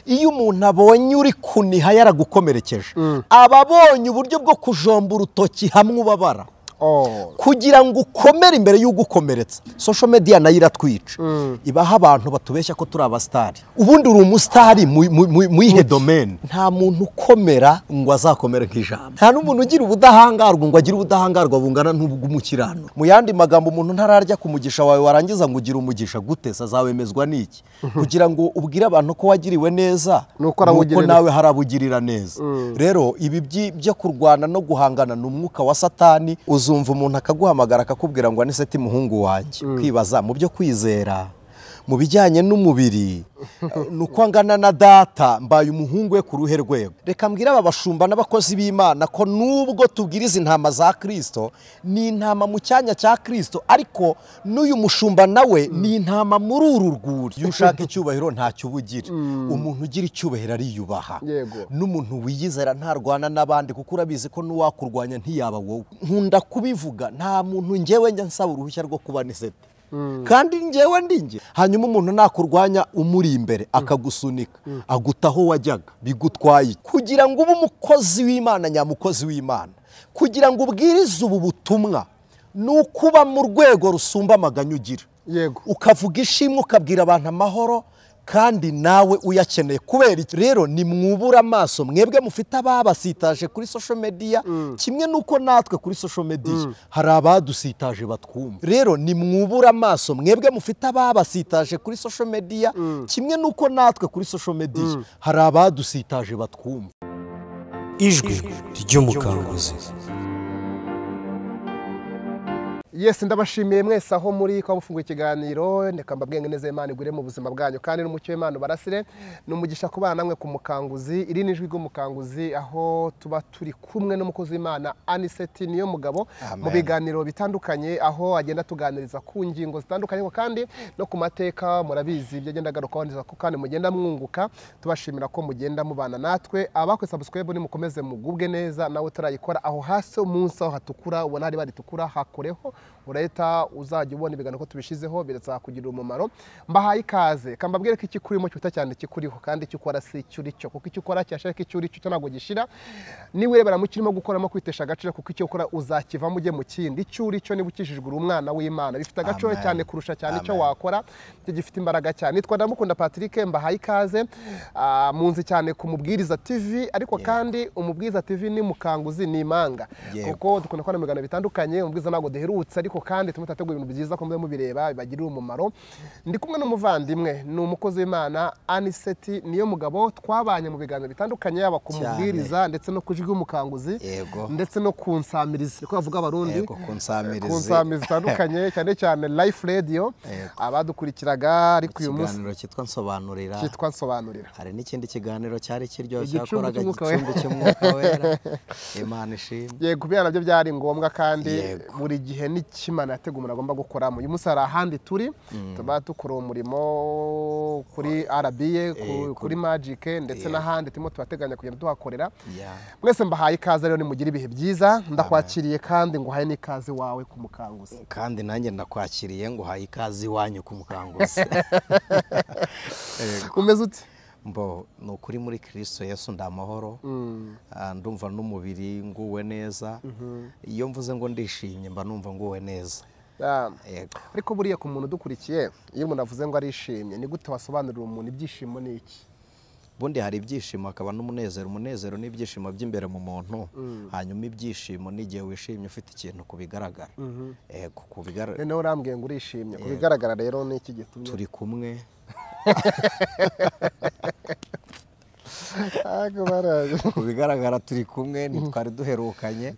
Iyo umuntu abonye uri kuniha yaragukomerekeje, aba abonye uburyo bwo kujomba urutoki hamwe ubabara. Kugira ngo ukomere imbere y'ugukomeretsa. Social media nayo iratwica. Ibaha abantu batubeshya ko turi abastari. Ubundi uri umustari mu ihe domain. Nta muntu ukomera ngo azakomere nk'ijambo. Nta n'umuntu ugira ubudahangarwa ngo agire ubudahangarwa bungana n'ubw'umukirano. Mu yandi magambo, umuntu ntararya ku mugisha wawe warangiza ngo ugira umugisha gute? Azawemezwa n'iki? Kugira ngo ubwire abantu ko wagiriwe neza, nuko nawe harabugirira neza. Rero ibi byo kurwana no guhangana n'umwuka wa Satani, uzumva umuntu akaguhamagara akakubwira ngo Aniseti muhungu wanjye. Kwibaza mu byo kwizera, mu bijyanye n'umubiri, nuko angana na data, mbaye umuhungu we ku ruhe rwego. Reka mbwira aba bashumba n'abakozi b'Imana ko nubwo tubwiriza intama za Kristo, ni intama mu cyanya cya Kristo, ariko n'uyu mushumba nawe ni intama muri uru rwuri. Iyo ushaka icyubahiro ntacyo ubugira. Umuntu ugira icyubahiro ariyubaha. N'umuntu wiyizera ntarwana n'abandi, kuko urabizi ko n'uwakurwanya ntiyaba wowe. Nkunda kubivuga, nta muntu njyewe njya nsaba uruhushya rwo kuba Aniseti. Kandi njyewe ndinge. Hanyuma umuntu nakurwanya umuri imbere akagusunika, agutaho wajyaga, bigutwaye. Kugira ngo ube umukozi w'Imana nyamukozi w'Imana, kugira ngo ubwirize ubu butumwa, nukuba mu rwego rusumba amaganya ugira. Yego. Ukavuga ishimwe, ukabwira abantu amahoro, kandi nawe uyakeneye. Kubera iki rero ni mwubura amaso mwebwe mufite ababasitaje kuri social media, kimwe nuko natwe kuri social media hari abadusitaje batwumva. Rero ni mwubura amaso mwebwe mufite ababasitaje kuri social media, kimwe nuko natwe kuri social media hari abadusitaje batwumva. Ijwi ry'umukanguzi. Yes, ndabashimiye mwese aho muri kwa mufunguye ikiganiro. Ndeka mbabwenge neza Imana igure mu buzima bwanyu, kandi n'umucyo w'Imana barasire n'umugisha kubana namwe ku mukanguzi. Iri ni ijwi ry'umukanguzi, aho tuba turi kumwe n'umukozi w'Imana Aniseti niyo mugabo mu biganiro bitandukanye, aho agenda tuganiriza ku ngingo zitandukanye kandi no ku mateka. Murabizi ibyo agenda agarukaho neza, ko kandi mugenda mwunguka. Tubashimira ko mugenda mubana natwe. Abakwe subscribe ni mukomeze mugubwe neza, nawe utarayikora aho hasi umunsi aho hatukura ubona hari baritukura hakoreho, urahita uzajya ubona ibiganiro ko tubishizeho birazakugirira umumaro. Mbahaye ikaze, kambabwire ko ikikurimo cyuta cyane kikuriho, kandi icyo ukora si icyo uri cyo, kuko icyo ukora cyashaka icyo uri cyo ntabwo gishira. Niwirebera mu kirimo gukoramo kwitesha agaciro, kuko icyo ukora uzakivamo ujye mu kindi. Icyo uri cyo niba ukijijwe uri umwana w'Imana, bifite agaciro cyane kurusha cyane icyo wakora, cyo gifite imbaraga cyane. Nitwa Ndamukunda Patrick, mbahaye ikaze. Munzi cyane ku Mubwiriza TV, ariko kandi Umubwiriza TV ni mukanguzi ni imanga, kuko dukunda kubona ibiganiro bitandukanye. Umubwiriza ntabwo duherutse, ariko kandi tumutategura ibintu byiza ko mubireba bibagirira umumaro. Ndi kumwe n'umuvandimwe, ni umukozi w'Imana Aniseti niyo mugabo, twabanye mu biganiro bitandukanye, yaba ku Mubwiriza ndetse no ku Ijwi ry'umukanguzi, ndetse no ku Nsamirizi, ko bavuga abarundi, ku Nsamirizi zitandukanye, cyane cyane Life Radio abadukurikiraga. Ariko uyu munsi ikiganiro cyitwa Nsobanurira, cyitwa Nsobanurira. Hari n'ikindi kiganiro cyari kiryoshye cyakoraga Igicumbi cy'umwuka wera. Imana ishimwe. Yego, bya nabyo byari ngombwa, kandi buri gihe ni Imana yateguye umuntu agomba gukoramo. Uyu munsi hari ahandi turi, tuba dukora umurimo kuri RBA, kuri Magic, ndetse n'ahandi turimo tubateganya kugenda duhakorera. Mwese mbahaye ikaze rero, nimugire ibihe byiza. Ndakwakiriye kandi nguhaye n'ikaze wawe ku mukanguzi. Kandi nanjye ndakwakiriye nguhaye ikaze iwanyu ku mukanguzi. Umeze ute? Mbo ni ukuri muri Kristo Yesu ndamahoro. Ndumva n'umubiri nguwe neza. Iyo mvuze ngo ndishimye mba numva nguwe neza. Ariko buriya ku muntu udukurikiye, iyo umuntu avuze ngo arishimye, ni gute wasobanurira umuntu ibyishimo ni iki? Ubundi hari ibyishimo hakaba n'umunezero. Umunezero ni ibyishimo by'imbere mu muntu, hanyuma ibyishimo ni igihe wishimye ufite ikintu kubigaragara. Yego, kubigaragara. Noneho urambwiye ngo urishimye, kubigaragara rero ni iki gitumye turi kumwe? Kubigaragara turi kumwe, ntitwari duherukanye.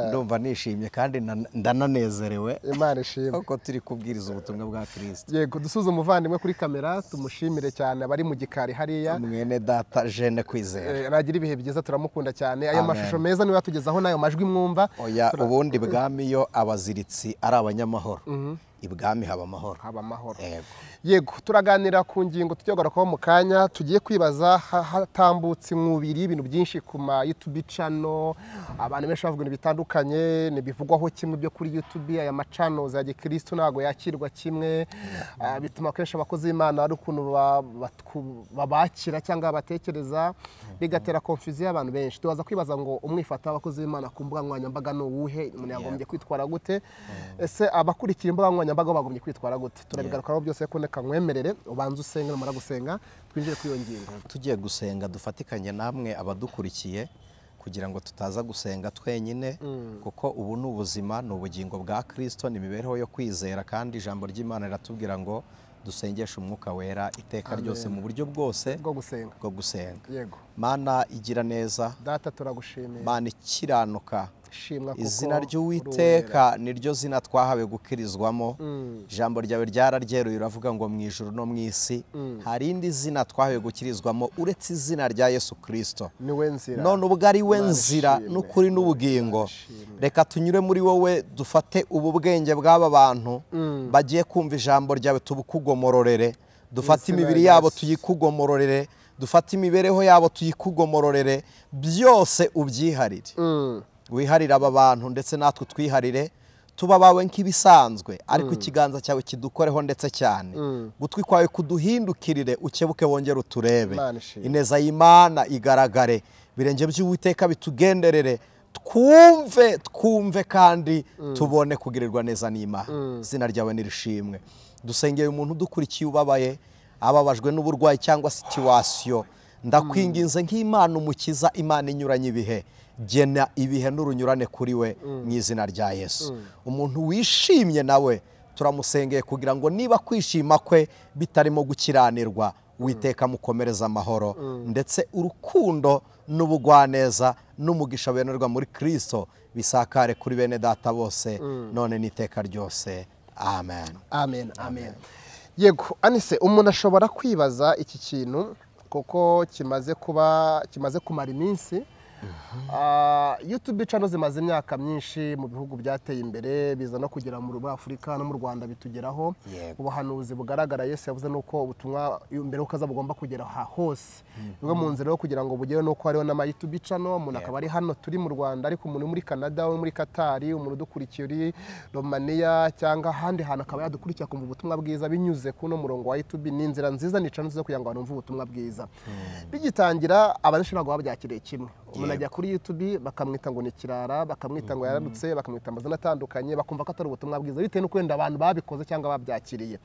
Ndumva nishimye kandi ndananezerewe. Imana ishimwe kuko turi kubwiriza ubutumwa bwa Kristo. Yego, dusuze umuvandimwe kuri kamera, tumushimire cyane abari mu gikari hariya, mwene data Jeanne Kwizera. Nagira ibihe byiza, turamukunda cyane. Ayo mashusho meza niwe yatugezaho n'ayo majwi mwumva. Oya, ubundi bwami yo abaziritsi ari abanyamahoro. Ibwami haba amahoro. Haba amahoro. Yego, turaganira ku ngingo tugiye kugarukaho mu kanya, tugiye kwibaza hatambutse inkubiri ibintu byinshi ku ma YouTube channel, abantu benshi bavuga ibintu bitandukanye, ntibivugwaho kimwe byo kuri YouTube, aya ma channels ya Gikristo ntago yakirwa kimwe, bituma kenshi abakozi b'Imana ari ukuntu babakira cyangwa batekereza, bigatera confusion y'abantu benshi. Tubaza kwibaza ngo umwifata w'abakozi b'Imana ku mbuga nkoranyambaga ni uwuhe, umuntu yagombye kwitwara gute, ese abakurikira imbuga nkoranyambaga bagombye kwitwara gute? Turabigarukaho byose, ko reka nkwemerere ubanze usenge, numara gusenga twinjire kuri iyo ngingo. Tugiye gusenga dufatikanye namwe abadukurikiye kugira ngo tutaza gusenga twenyine, kuko ubu ni ubuzima, ni ubugingo bwa Kristo, ni imibereho yo kwizera, kandi ijambo ry'Imana riratubwira ngo dusengeshe umwuka wera iteka ryose mu buryo bwose bwo gusenga. Bwo gusenga. Yego. Mana igira neza, Data turagushimiye. Mana ikiranuka, shimwa kuko izina ry'Uwiteka niryo zina twahawe gukirizwamo. Ijambo ryawe ryararyeruye uravuga ngo mu ijuru no mu isi hari indi zina twahawe gukirizwamo uretse izina rya Yesu Kristo. Niwe nzira. None ubwo ari we nzira n'ukuri n'ubugingo, reka tunyure muri wowe dufate ubu bwenge bw'aba bantu bagiye kumva ijambo ryawe tubukugomororere, dufate imibiri yabo tuyikugomororere, dufate imibereho yabo tuyikugomororere, byose ubyiharire. Wiharire aba bantu ndetse natwe twiharire, tuba bawe nk'ibisanzwe, ariko ikiganza cyawe kidukoreho ndetse cyane, gutwi kwawe kuduhindukirire, ukebuke wongere uturebe, ineza y'Imana igaragare, birenge by'Uwiteka bitugenderere, twumve twumve kandi tubone kugirirwa neza n'Imana. Izina ryawe nirishimwe. Dusengeye umuntu udukurikiye ubabaye, ababajwe n'uburwayi cyangwa situation, ndakwinginze nk'Imana umukiza, Imana inyuranye ibihe, gena ibihe n'urunyurane kuri we mu izina rya Yesu. Umuntu wishimye nawe turamusengeye kugira ngo niba kwishima kwe bitarimo gukiranirwa, Uwiteka mukomereza amahoro, ndetse urukundo n'ubugwaneza n'umugisha benerwa muri Kristo bisakare kuri bene data bose, none n'iteka ryose. Amen. Amen. Amen. Yego, Anise, umuntu ashobora kwibaza iki kintu kuko kimaze kuba, kimaze kumara iminsi. YouTube channel zimaze imyaka myinshi mu bihugu byateye imbere, biza no kugera muri Afurika no mu Rwanda bitugeraho. Ubuhanuzi bugaragara Yesu yavuze nuko ubutumwa mbere ukaza bugomba kugera hose, bimwe mu nzira yo kugira ngo bugere nuko hariho n'ama YouTube channel, umuntu akaba ari hano turi mu Rwanda, ariko umuntu muri Canada, muri Qatar, umuntu udukurikiye uri Romania cyangwa ahandi hantu akaba yadukurikira kumva ubutumwa bwiza binyuze kuno murongo wa YouTube. Ni inzira nziza, ni channel nziza kugira ngo abantu bumve ubutumwa bwiza. Bigitangira abantu ntabwo babyakiriye kimwe. Umuntu ajya kuri YouTube bakamwita ngo ni kirara, bakamwita ngo yaranutse, bakamwita amazina atandukanye, bakumva ko atari ubutumwa bwiza bitewe n'uko wenda abantu babikoze cyangwa babyakiriye.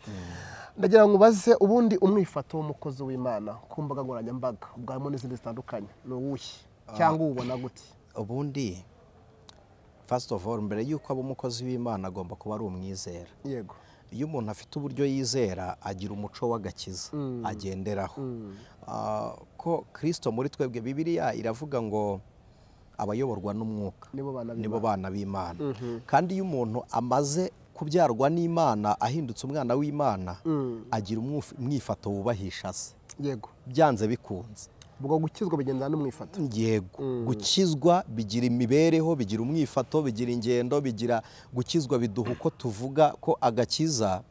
Ndagira ngo ubaze ubundi umwifato w'umukozi w'Imana ku mbuga nkoranyambaga ubwamo n'izindi zitandukanye ni uwuhe, cyangwa ubona gute? Ubundi first of all, mbere yuko aba umukozi w'Imana agomba kuba ari umwizera. Yego. Iyo umuntu afite uburyo yizera agira umuco w'agakiza agenderaho. Ko Kristo muri twebwe, Bibiliya iravuga ngo abayoborwa n'umwuka nibo bana b'Imana. Kandi iyo umuntu amaze kubyarwa n'Imana ahindutse umwana w'Imana, agira umwifato wubahisha se. Yego. Byanze bikunze. Ubwo gukizwa bigendana n'umwifato. Yego. Gukizwa bigira imibereho, bigira umwifato, bigira ingendo, bigira gukizwa biduha uko tuvuga ko agakiza.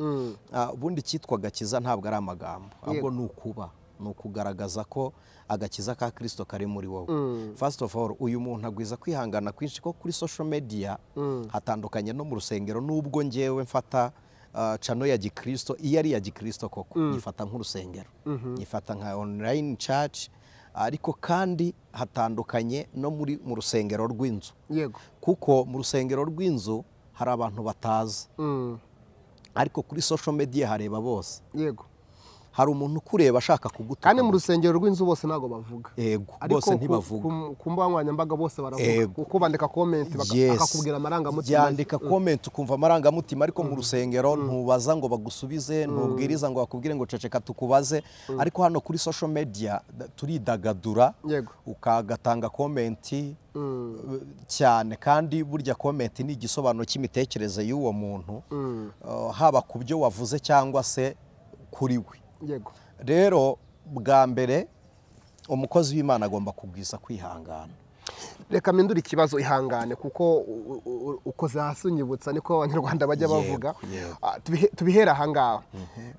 Ubundi cyitwa agakiza ntabwo ari amagambo, ahubwo ni ukuba, ni ukugaragaza ko agakiza ka Kristo kari muri wowe. First of all, uyu muntu agwiza kwihangana kwinshi ko kuri social media hatandukanye no mu rusengero. Nubwo ngewe mfata channel ya Gikristo, iyo ari ya Gikristo koko nyifata nk'urusengero, nyifata nka online church, ariko kandi hatandukanye no muri mu rusengero rw'inzu. Yego. Kuko mu rusengero rw'inzu hari abantu batazi, ariko kuri social media hareba bose. Yego. Hari umuntu ukureba ashaka kugutuka. Kandi mu rusengero rw'inzu bose ntago bavuga. Yego, bose ntibavuga. Ku mbuga nkoranyambaga bose baravuga. Kuko bandika comment bakakubwira amarangamutima. Yandika comment ukumva amarangamutima, ariko mu rusengero ntubaza ngo bagusubize, ntubwiriza ngo bakubwire ngo ceceka tukubaze. Ariko hano kuri social media turidagadura, ukagatanga comment cyane, kandi burya comment ni igisobanuro cy'imitekerereze y'uwo muntu, haba ku byo wavuze cyangwa se kuri we. Yego. Rero bwa mbere umukozi w'Imana agomba kugwiza kwihangana. Reka mpindure ikibazo, ihangane kuko ukoze hasi unyibutsa, niko Abanyarwanda bajya bavuga. Tubihera aha ngaha.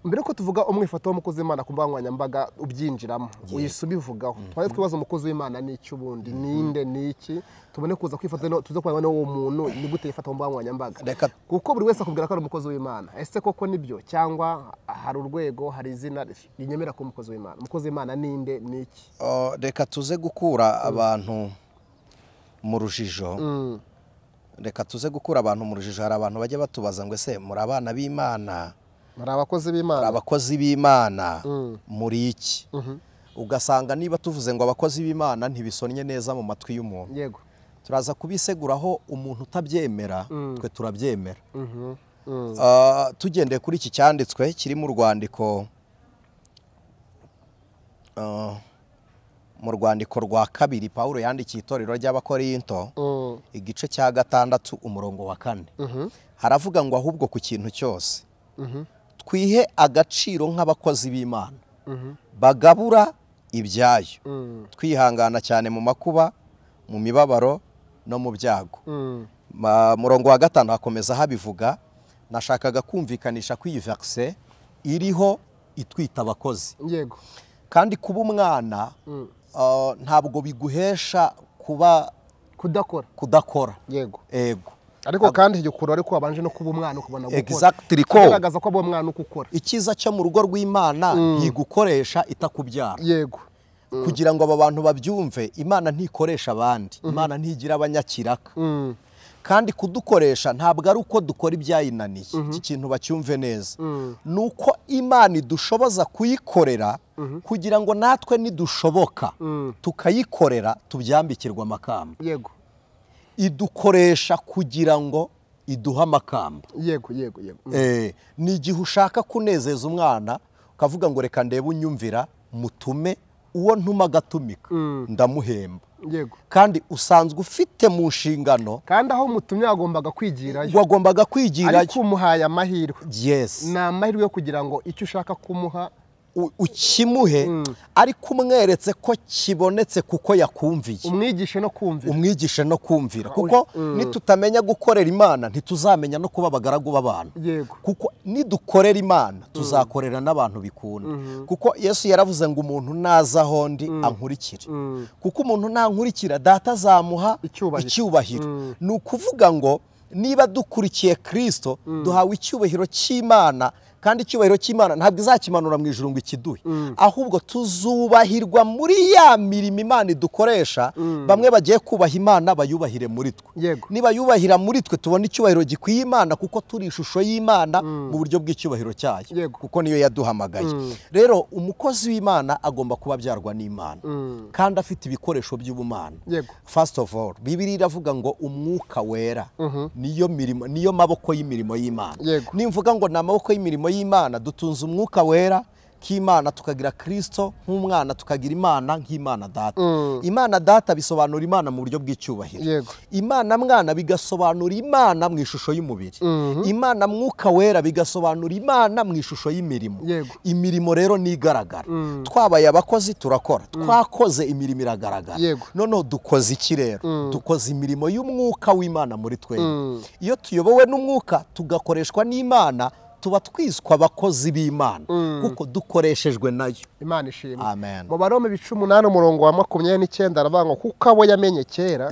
Mbere ko tuvuga umwifato w'umukozi w'Imana ku mbuga nkoranyambaga ubyinjiramo, uhise ubivugaho. Twari twibaza umukozi w'Imana ni iki ubundi, ninde, ni iki, tubone kuza kwifata, tuze kubona uwo muntu ni gute yifata mu mbuga nkoranyambaga. Kuko buri wese akubwira ko ari umukozi w'Imana. Ese koko nibyo cyangwa hari urwego, hari izina rinyemera ko umukozi w'Imana? Umukozi w'Imana ninde, ni iki? Reka tuze gukura abantu mu rujijo. Reka tuze gukura abantu mu rujijo. Hari abantu bajya batubaza ngo ese muri abana b'Imana, muri abakozi b'Imana, abakozi b'Imana muri iki? Ugasanga niba tuvuze ngo abakozi b'Imana ntibisonnye neza mu matwi y'umuntu. Yego. Turaza kubiseguraho umuntu utabyemera, twe turabyemera. Tugendeye kuri iki cyanditswe kiri mu rwandiko mu rwandiko rwa kabiri Paulo yandikiye itorero ry'Abakorinto, igice cya 6 umurongo wa 4. Haravuga ngo ahubwo ku kintu cyose twihe agaciro nk'abakozi b'Imana bagabura ibyayo, twihangana cyane mu makuba, mu mibabaro no mu byago. Murongo wa 5 hakomeza habivuga. Nashakaga kumvikanisha ko iyi verse iriho itwita abakozi. Yego. Kandi kuba umwana ntabwo biguhesha kuba kudakora. Yego. Ego. Ariko kandi igikuru ariko wabanje no kuba umwana ukubona gukora. Exactly, ko kigaragaza ko abo mwana ukukora. Ikiza cyo mu rugo rw'Imana ntigukoresha itakubyara. Yego. Kugira ngo aba bantu babyumve, Imana ntikoresha abandi, Imana ntigira abanyakiraka. Kandi kudukoresha ntabwo ari uko dukora ibyayinaniye. Iki kintu bacyumve neza. Nuko Imana idushoboza kuyikorera kugira ngo natwe nidushoboka tukayikorera tubyambikirwa amakamba. Yego. Idukoresha kugira ngo iduha amakamba. Yego, yego, yego. Ni igihe ushaka kunezeza umwana ukavuga ngo reka ndebe unyumvira, mutume uwo ntuma agatumika, ndamuhemba. Yego. Kandi usanzwe ufite mu nshingano, kandi aho mutumye wagombaga kwigirayo, wagombaga kwigirayo, ariko umuhaye amahirwe. Yes. Ni amahirwe yo kugira ngo icyo ushaka kumuha ukimuhe, ariko umweretse ko kibonetse kuko yakumviye. Umwigishe no kumvira. Umwigishe no kumvira. Kuko nitutamenya gukorera Imana ntituzamenya no kuba abagaragu b'abantu. Yego. Kuko nidukorera Imana tuzakorera n'abantu bikunda. Kuko Yesu yaravuze ngo umuntu naza aho ndi ankurikire. Kuko umuntu nankurikira data azamuha icyubahiro. Ni ukuvuga ngo niba dukurikiye Kristo duhawe icyubahiro cy'Imana, kandi icyubahiro cy'Imana ntabwo izakimanura mu ijuru ngo ikiduhe, ahubwo tuzubahirwa muri ya mirimo Imana idukoresha. Bamwe bagiye kubaha Imana bayubahire muri twe. Niba yubahira muri twe tubona icyubahiro gikwiye Imana, kuko turi ishusho y'Imana mu buryo bw'icyubahiro cyayo, kuko niyo yaduhamagaye. Rero umukozi w'Imana agomba kuba abyarwa n'Imana kandi afite ibikoresho by'ubumana. First of all, Bibiliya iravuga ngo umwuka wera niyo mirimo, niyo maboko y'imirimo y'Imana. Nimvuga ngo ni amaboko y'imirimo y'Imana, dutunze umwuka wera k'Imana, tukagira Kristo nk'umwana, tukagira Imana nk'Imana data. Imana data bisobanura Imana mu buryo bw'icyubahiro. Imana mwana bigasobanura Imana mu ishusho y'umubiri. Imana mwuka wera bigasobanura Imana mu ishusho y'imirimo. Imirimo rero nigaragara. Twabaye abakozi turakora, twakoze imirimo iragaragara. Noneho dukoze iki rero? Dukoze imirimo y'umwuka w'Imana muri twe. Iyo tuyobowe n'umwuka tugakoreshwa n'Imana, tuba twiswa abakozi b'Imana kuko dukoreshejwe nayo. Imana ishimwe. Amen. Mu Baroma ibice 8 umurongo wa 29 aravuga ngo kuko abo yamenye kera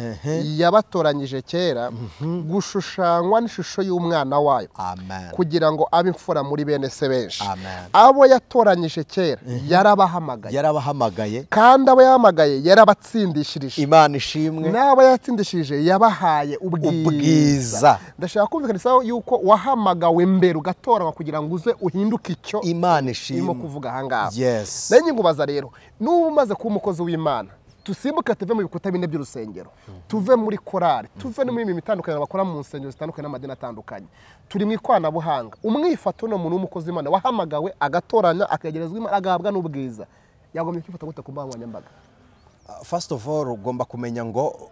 yabatoranyije kera gushushanywa n'ishusho y'umwana wayo. Amen. Kugira ngo abe imfura muri bene se benshi. Amen. Abo yatoranyije kera yarabahamagaye. Yarabahamagaye. Kandi abo yahamagaye yarabatsindishirije. Imana ishimwe. N'abo yatsindishirije yabahaye ubwiza. Ndashaka kumvikanisha yuko wahamagawe mbere ugatora kugira ngo uze uhinduke icyo Imana ishimwe irimo kuvuga aha ngaha. Yes. Nayo ngubaza rero, n'ubu umaze kuba umukozi w'Imana, tusimbuke tuve mu bikuta bine by'urusengero, tuve muri korali, tuve no muri imirimo itandukanye bakora mu nsengero zitandukanye n'amadini atandukanye, turi mu ikoranabuhanga. Umwifato no muntu w'umukozi w'Imana wahamagawe agatoranya akagerezwa Imana agahabwa n'ubwiza, yagombye kwifata gute ku mbuga nkoranyambaga? First of all, ugomba kumenya ngo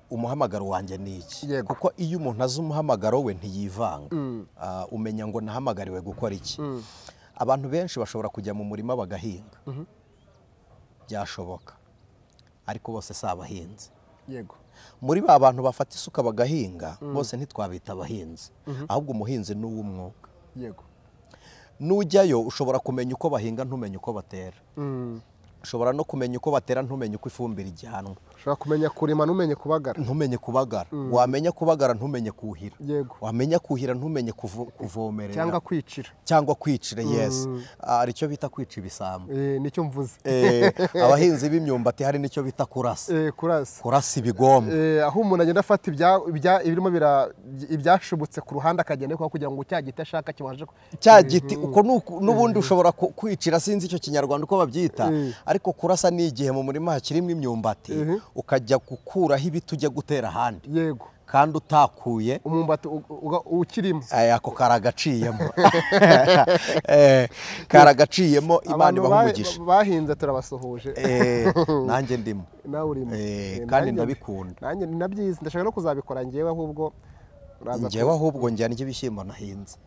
umuhamagaro wanjye ni iki. Kuko iyo umuntu azi umuhamagaro we ntiyivanga. Umenya ngo nahamagariwe gukora iki. Abantu benshi bashobora kujya mu murima bagahinga, byashoboka, ariko bose si abahinzi. Yego. Muri ba bantu bafata isuka bagahinga bose ntitwabita abahinzi, ahubwo umuhinzi ni uw'umwuga. Yego. Nujyayo ushobora kumenya uko bahinga ntumenye uko batera. Ushobora no kumenya uko batera ntumenye uko ifumbire ijyanwa. Ushobora kumenya kurima ntumenye kubagara. Ntumenye kubagara. Wamenya kubagara ntumenye kuhira. Yego. Wamenya kuhira ntumenye kuvomerera. Cyangwa kwicira. Cyangwa kwicira, yes. Hari icyo bita kwica ibisambo. Nicyo mvuze. Abahinzi b'imyumbati hari nicyo bita kurasa. Kurasa. Kurasa ibigomba. Aho umuntu agenda afata ibirimo ibyashubutse ku ruhande akagenda kugira ngo cya giti ashaka kibashe cya giti uko n'ubundi ushobora kwicira, sinzi icyo Kinyarwanda uko babyita, ariko kurasa ni igihe mu murima hakirimo imyumbati ukajya gukuraho ibiti ujya gutera ahandi. Yego. Kandi utakuye umwumbati ukirimo. Ako karagaciyemo. Karagaciyemo, Imana ibaha umugisha. Bahinze turabasuhuje. Nanjye ndimo. Nawe urimo. Kandi ndabikunda. Nanjye nabyize, ndashaka no kuzabikora ngewe ahubwo. Ngewe ahubwo njyana ibishyimbo nahinze.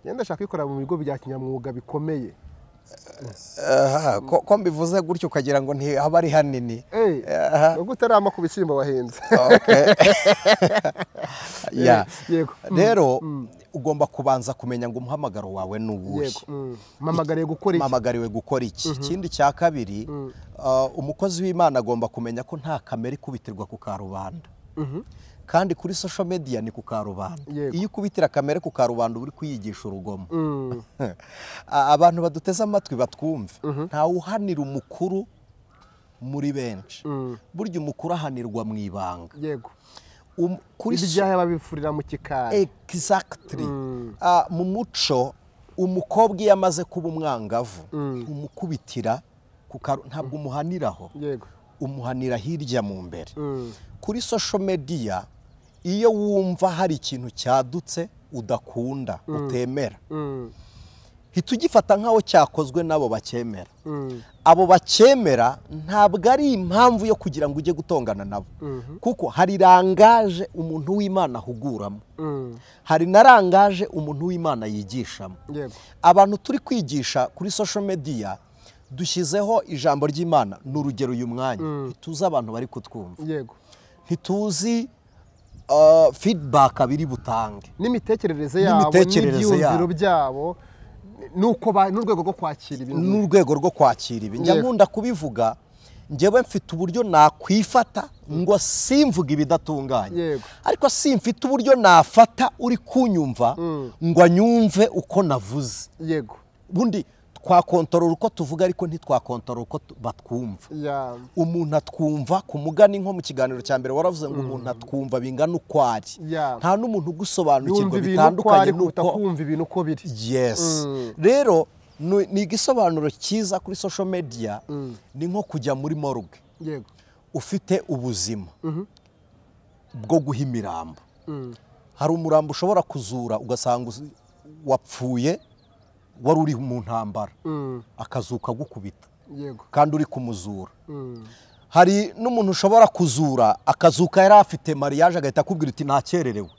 Njye ndashaka kwikora mu bigo bya kinyamwuga bikomeye. Ko mbivuze gutyo ukagira ngo ntihaba ari hanini. Nubwo utarama ku bishyimbo wahinze. Rero ugomba kubanza kumenya ngo umuhamagaro wawe ni uwuhe. Mpamagariwe gukora iki? Mpamagariwe gukora iki? Ikindi cya kabiri, umukozi w'Imana agomba kumenya ko nta kamera ikubitirwa ku karubanda. Kandi kuri social media ni ku karubanda. Iyo ukubitira kamere ku karubanda uri kuyigisha urugomo. Abantu baduteze amatwi batwumve. Nta uhanira umukuru muri benshi. Burya umukuru ahanirwa mu ibanga. Yego. Kuri ibyaha babifurira mu kikari. Exactly. Mu muco umukobwa iyo amaze kuba umwangavu umukubitira ku ntabwo umuhaniraho. Yego. Umuhanira hirya mu mbere. Kuri social media iyo wumva hari ikintu cyadutse udakunda utemera, hita ugifata nk'aho cyakozwe n'abo bakemera. Abo bakemera ntabwo ari impamvu yo kugira ngo ujye gutongana nabo, kuko hari rangaje umuntu w'Imana ahuguramo, hari na rangaje umuntu w'Imana yigishamo. Abantu turi kwigisha kuri social media dushyizeho ijambo ry'Imana ni urugero uyu mwanya, ntituzi abantu bari kutwumva. Yego. Ntituzi feedback abiri butange n'imitekerereze yabo n'ibyiyumviro byabo nuko n'urwego rwo kwakira ibi, n'urwego rwo kwakira ibi. Njya nkunda kubivuga, njyewe mfite uburyo nakwifata ngo simvuga ibidatunganye, ariko simfite uburyo nafata uri kunyumva ngo anyumve uko navuze. Yego. Bundi twakontorora uko tuvuga ariko ntitwakontorora uko batwumva. Umuntu atwumva ku mugani, nko mu kiganiro cya mbere waravuze ngo umuntu atwumva bingana uko ari. Nta n'umuntu ugusobanukirwa bitandukanye n'uko kumva ibintu uko biri. Yes. Rero ni igisobanuro cyiza kuri social media, ni nko kujya muri morgue. Yego. Ufite ubuzima bwo guha imirambo. Hari umurambo ushobora kuzura ugasanga wapfuye wari uri mu ntambara, akazuka gukubita. Yego. Kandi uri kumuzura. Hari n'umuntu ushobora kuzura akazuka yari afite mariage agahita akubwira uti nakererewe.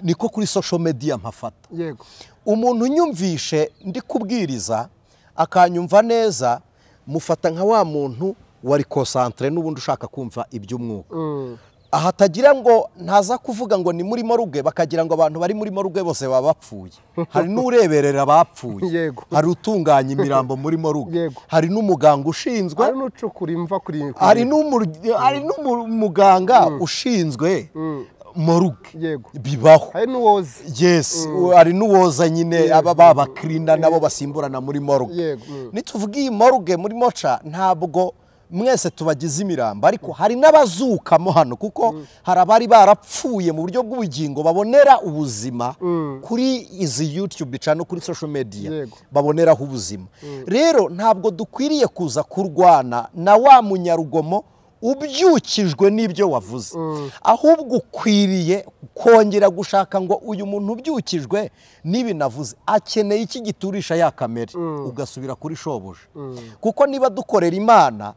Niko kuri social media mpafata. Yego. Umuntu unyumvishe ndi kubwiriza akanyumva neza, mufata nka wa muntu wari concentré n'ubundi ushaka kumva iby'umwuka. Aha tagira ngo ntaza kuvuga ngo ni muri moruge, bakagira ngo abantu bari muri moruge bose baba bapfuye. Hari n'ureberera abapfuye. Yego. Hari utunganya imirambo muri moruge. Hari n'umuganga ushinzwe, hari n'ucukura imva kuri, hari n'umuganga ushinzwe moruge. Yego. Bibaho. Hari n'uwoza. Yes, hari n'uwoza nyine aba babakrinda nabo basimburana muri moruge. Yego. Nituvuga iyi moruge muri moca ntabwo mwese tubagize imirambo, ariko hari n'abazukamo hano, kuko hari abari barapfuye mu buryo bw'ubugingo babonera ubuzima kuri izi YouTube channel, kuri social media baboneraho ubuzima. Rero ntabwo dukwiriye kuza kurwana na wa munyarugomo ubyukijwe n'ibyo wavuze, ahubwo ukwiriye kongera gushaka ngo uyu muntu ubyukijwe n'ibi navuze akeneye iki giturisha ya kamere, ugasubira kuri shobuja. Kuko niba dukorera Imana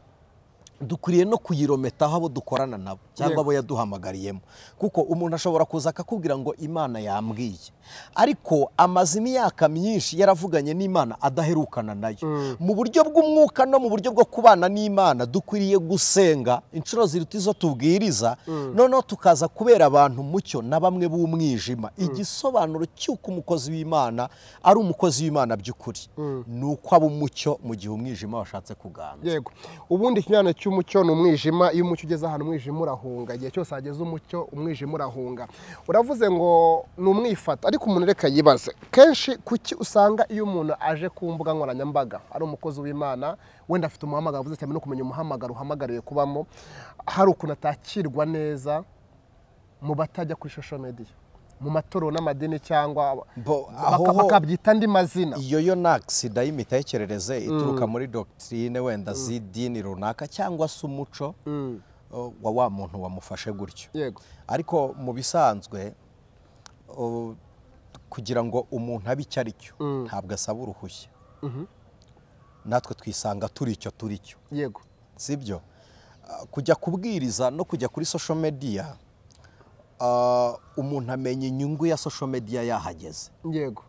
Dukwiriye no kuyirometaho abo dukorana nabo cyangwa abo yaduhamagariyemo, kuko umuntu ashobora kuza akakubwira ngo Imana yambwiye, ariko amaze imyaka myinshi yaravuganye n'Imana adaherukana nayo. Mu buryo bw'umwuka no mu buryo bwo kubana n'Imana dukwiriye gusenga inshuro ziruta izo tubwiriza, noneho tukaza kubera abantu mucyo na bamwe b'umwijima. Igisobanuro cy'uko umukozi w'Imana ari umukozi w'Imana by'ukuri ni uko aba umucyo mu gihe umwijima washatse kuganza. Yego, ubundi ikinyana cy'umucyo ni umwijima. Iyo umucyo ugeze ahantu umwijima urahunga, igihe cyose hageze umucyo umwijima urahunga. Uravuze ngo ni umwifato, ariko umuntu reka yibaze kenshi kuki usanga iyo umuntu aje ku mbuga nkoranyambaga ari umukozi w'Imana, wenda afite umuhamagaro, avuze cyane no kumenya umuhamagaro uhamagariye kubamo, hari ukuntu atakirwa neza mu batajya kuri social media, mu matorero n'amadini cyangwa bakabyita andi mazina. Iyo yo ni agisida y'imitekerereze ituruka muri doctrine wenda z'idini runaka cyangwa se umuco wa muntu wamufashe gutyo. Ariko mu bisanzwe kugira ngo umuntu abe icyo ari cyo ntabwo asaba uruhushya. Natwe twisanga turi icyo turi cyo. Yego, sibyo? Kujya kubwiriza no kujya kuri social media, umuntu amenya inyungu ya social media yahageze. Yego,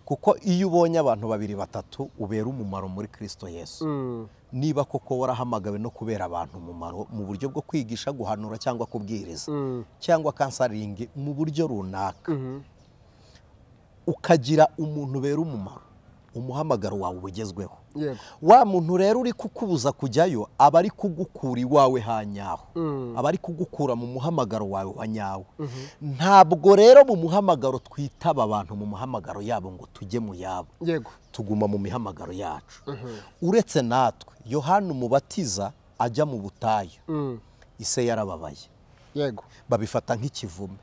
kuko iyo ubonye abantu babiri batatu ubera umumaro muri Kristo Yesu, niba koko warahamagawe no kubera abantu umumaro mu buryo bwo kwigisha, guhanura cyangwa kubwiriza cyangwa counseling mu buryo runaka, ukagira umuntu ubera umumaro, umuhamagaro wawe ugezweho. Wa muntu rero uri kukubuza kujyayo aba ari kugukura iwawe hanyaho, aba ari kugukura mu muhamagaro wawe wa nyawo. Ntabwo rero mu muhamagaro twitaba abantu mu muhamagaro yabo ngo tujye mu yabo. Yego, tuguma mu mihamagaro yacu. Uretse natwe Yohana Umubatiza ajya mu butayu, ise yarababaye. Yego, babifata nk'ikivume.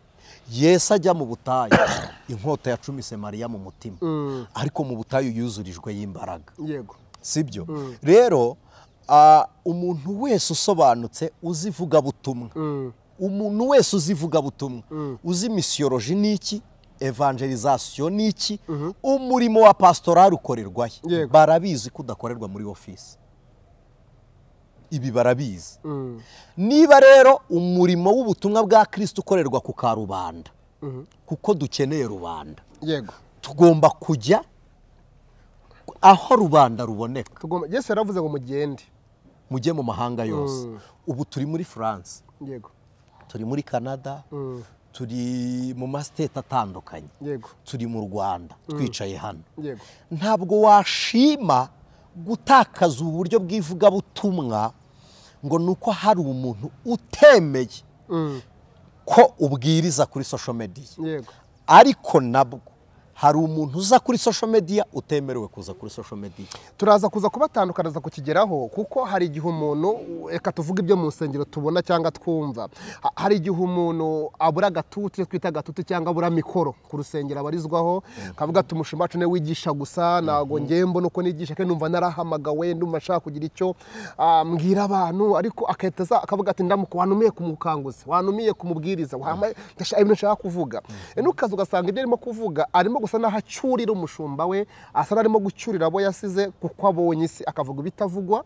Yesu ajya mu butayu, inkota yacumise Mariya mu mutima, ariko mu butayu yuzurijwe y'imbaraga. Yego, sibyo? Rero umuntu wese usobanutse uzivuga butumwa, umuntu wese uzivuga butumwa, uzi misiyoloji niki, evangelization niki, umurimo wa pastoral ukorerwahe, barabizi ko udakorerwa muri office. Ibi barabizi. Niba rero umurimo w'ubutumwa bwa Kristo ukorerwa ku karubanda, kuko dukeneye rubanda, yego, tugomba kujya aho rubanda ruboneka. Yesu yaravuze ngo mugende mujye mu mahanga yose. Ubu turi muri France, yego, turi muri Canada, turi mu mastate atandukanye, yego, turi mu Rwanda, twicaye hano. Yego, ntabwo washima gutakaza uburyo bw'ivugabutumwa ngo nuko hari umuntu utemeye ko ubwiriza kuri social media. Yego, ariko nabwo hari umuntu uza kuri social media utemerewe kuza kuri social media. Turaza kuza kubatandukaniza kukigeraho, kuko hari igihe umuntu, reka tuvuge ibyo mu nsengero tubona cyangwa twumva, hari igihe umuntu abura agatuti, twita agatuti, cyangwa abura mikoro ku rusengero abarizwaho, kavuga ati umushumba wacu niwe wigisha gusa, ntago ngiye mbona uko nigisha, kandi numva narahamagawe, ndumva nshaka kugira icyo mbwira abantu, ariko akahita akavuga ati ndamuko wanumiye ku mukanguzi, wanumiye ku mubwiriza, ibintu nshaka kuvuga. Nukaza ugasanga ibyo arimo kuvuga arimo gusa naho acyurira umushumba we, asa arimo gucyurira abo yasize, kuko abonye isi, akavuga ibitavugwa,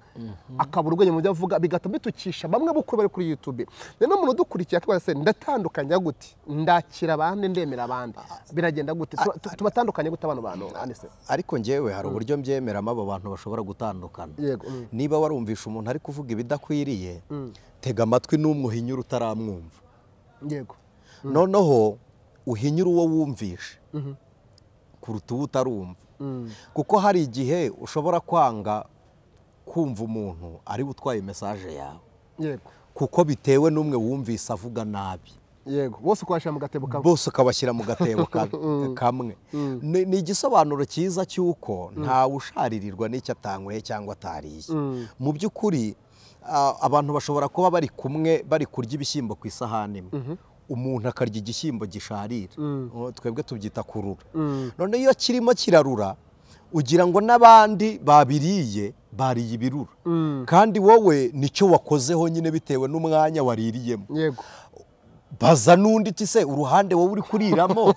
akabura ubwenge mu byo avuga, bigatuma bitukisha bamwe bukuru bari kuri YouTube. Rero umuntu udukurikiye akibaza se ndatandukanya gute, ndakira abandi ndemera abandi, biragenda gute, tubatandukanye gute abantu bantu anise? Ariko njyewe hari uburyo mbyemeramo abo bantu bashobora gutandukana. Niba warumvisha umuntu ari kuvuga ibidakwiriye, tega amatwi n'umwe uhinyura utaramwumva. Yego, noneho uhinyura uwo wumvishe kuruta uwo utarumva, kuko hari igihe ushobora kwanga kumva umuntu ari utwaye message yawe. Yego, kuko bitewe n'umwe wumvise avuga nabi. Yego, bose ukabashyira mu gatebo kamwe, bose ukabashyira mu gatebo kamwe. Ni igisobanuro cyiza cy'uko ntawe usharirirwa n'icyo atanyweye cyangwa atariye. Mu by'ukuri abantu bashobora kuba bari kumwe bari kurya ibishyimbo ku isahani imwe, umuntu akarya igishyimbo gisharira, twebwe tubyita kurura. None iyo kirimo kirarura ugira ngo n'abandi babiriye bariye ibirura, kandi wowe nicyo wakozeho nyine bitewe n'umwanya waririyemo. Yego, baza n'undi uti se uruhande wowe uri kuriramo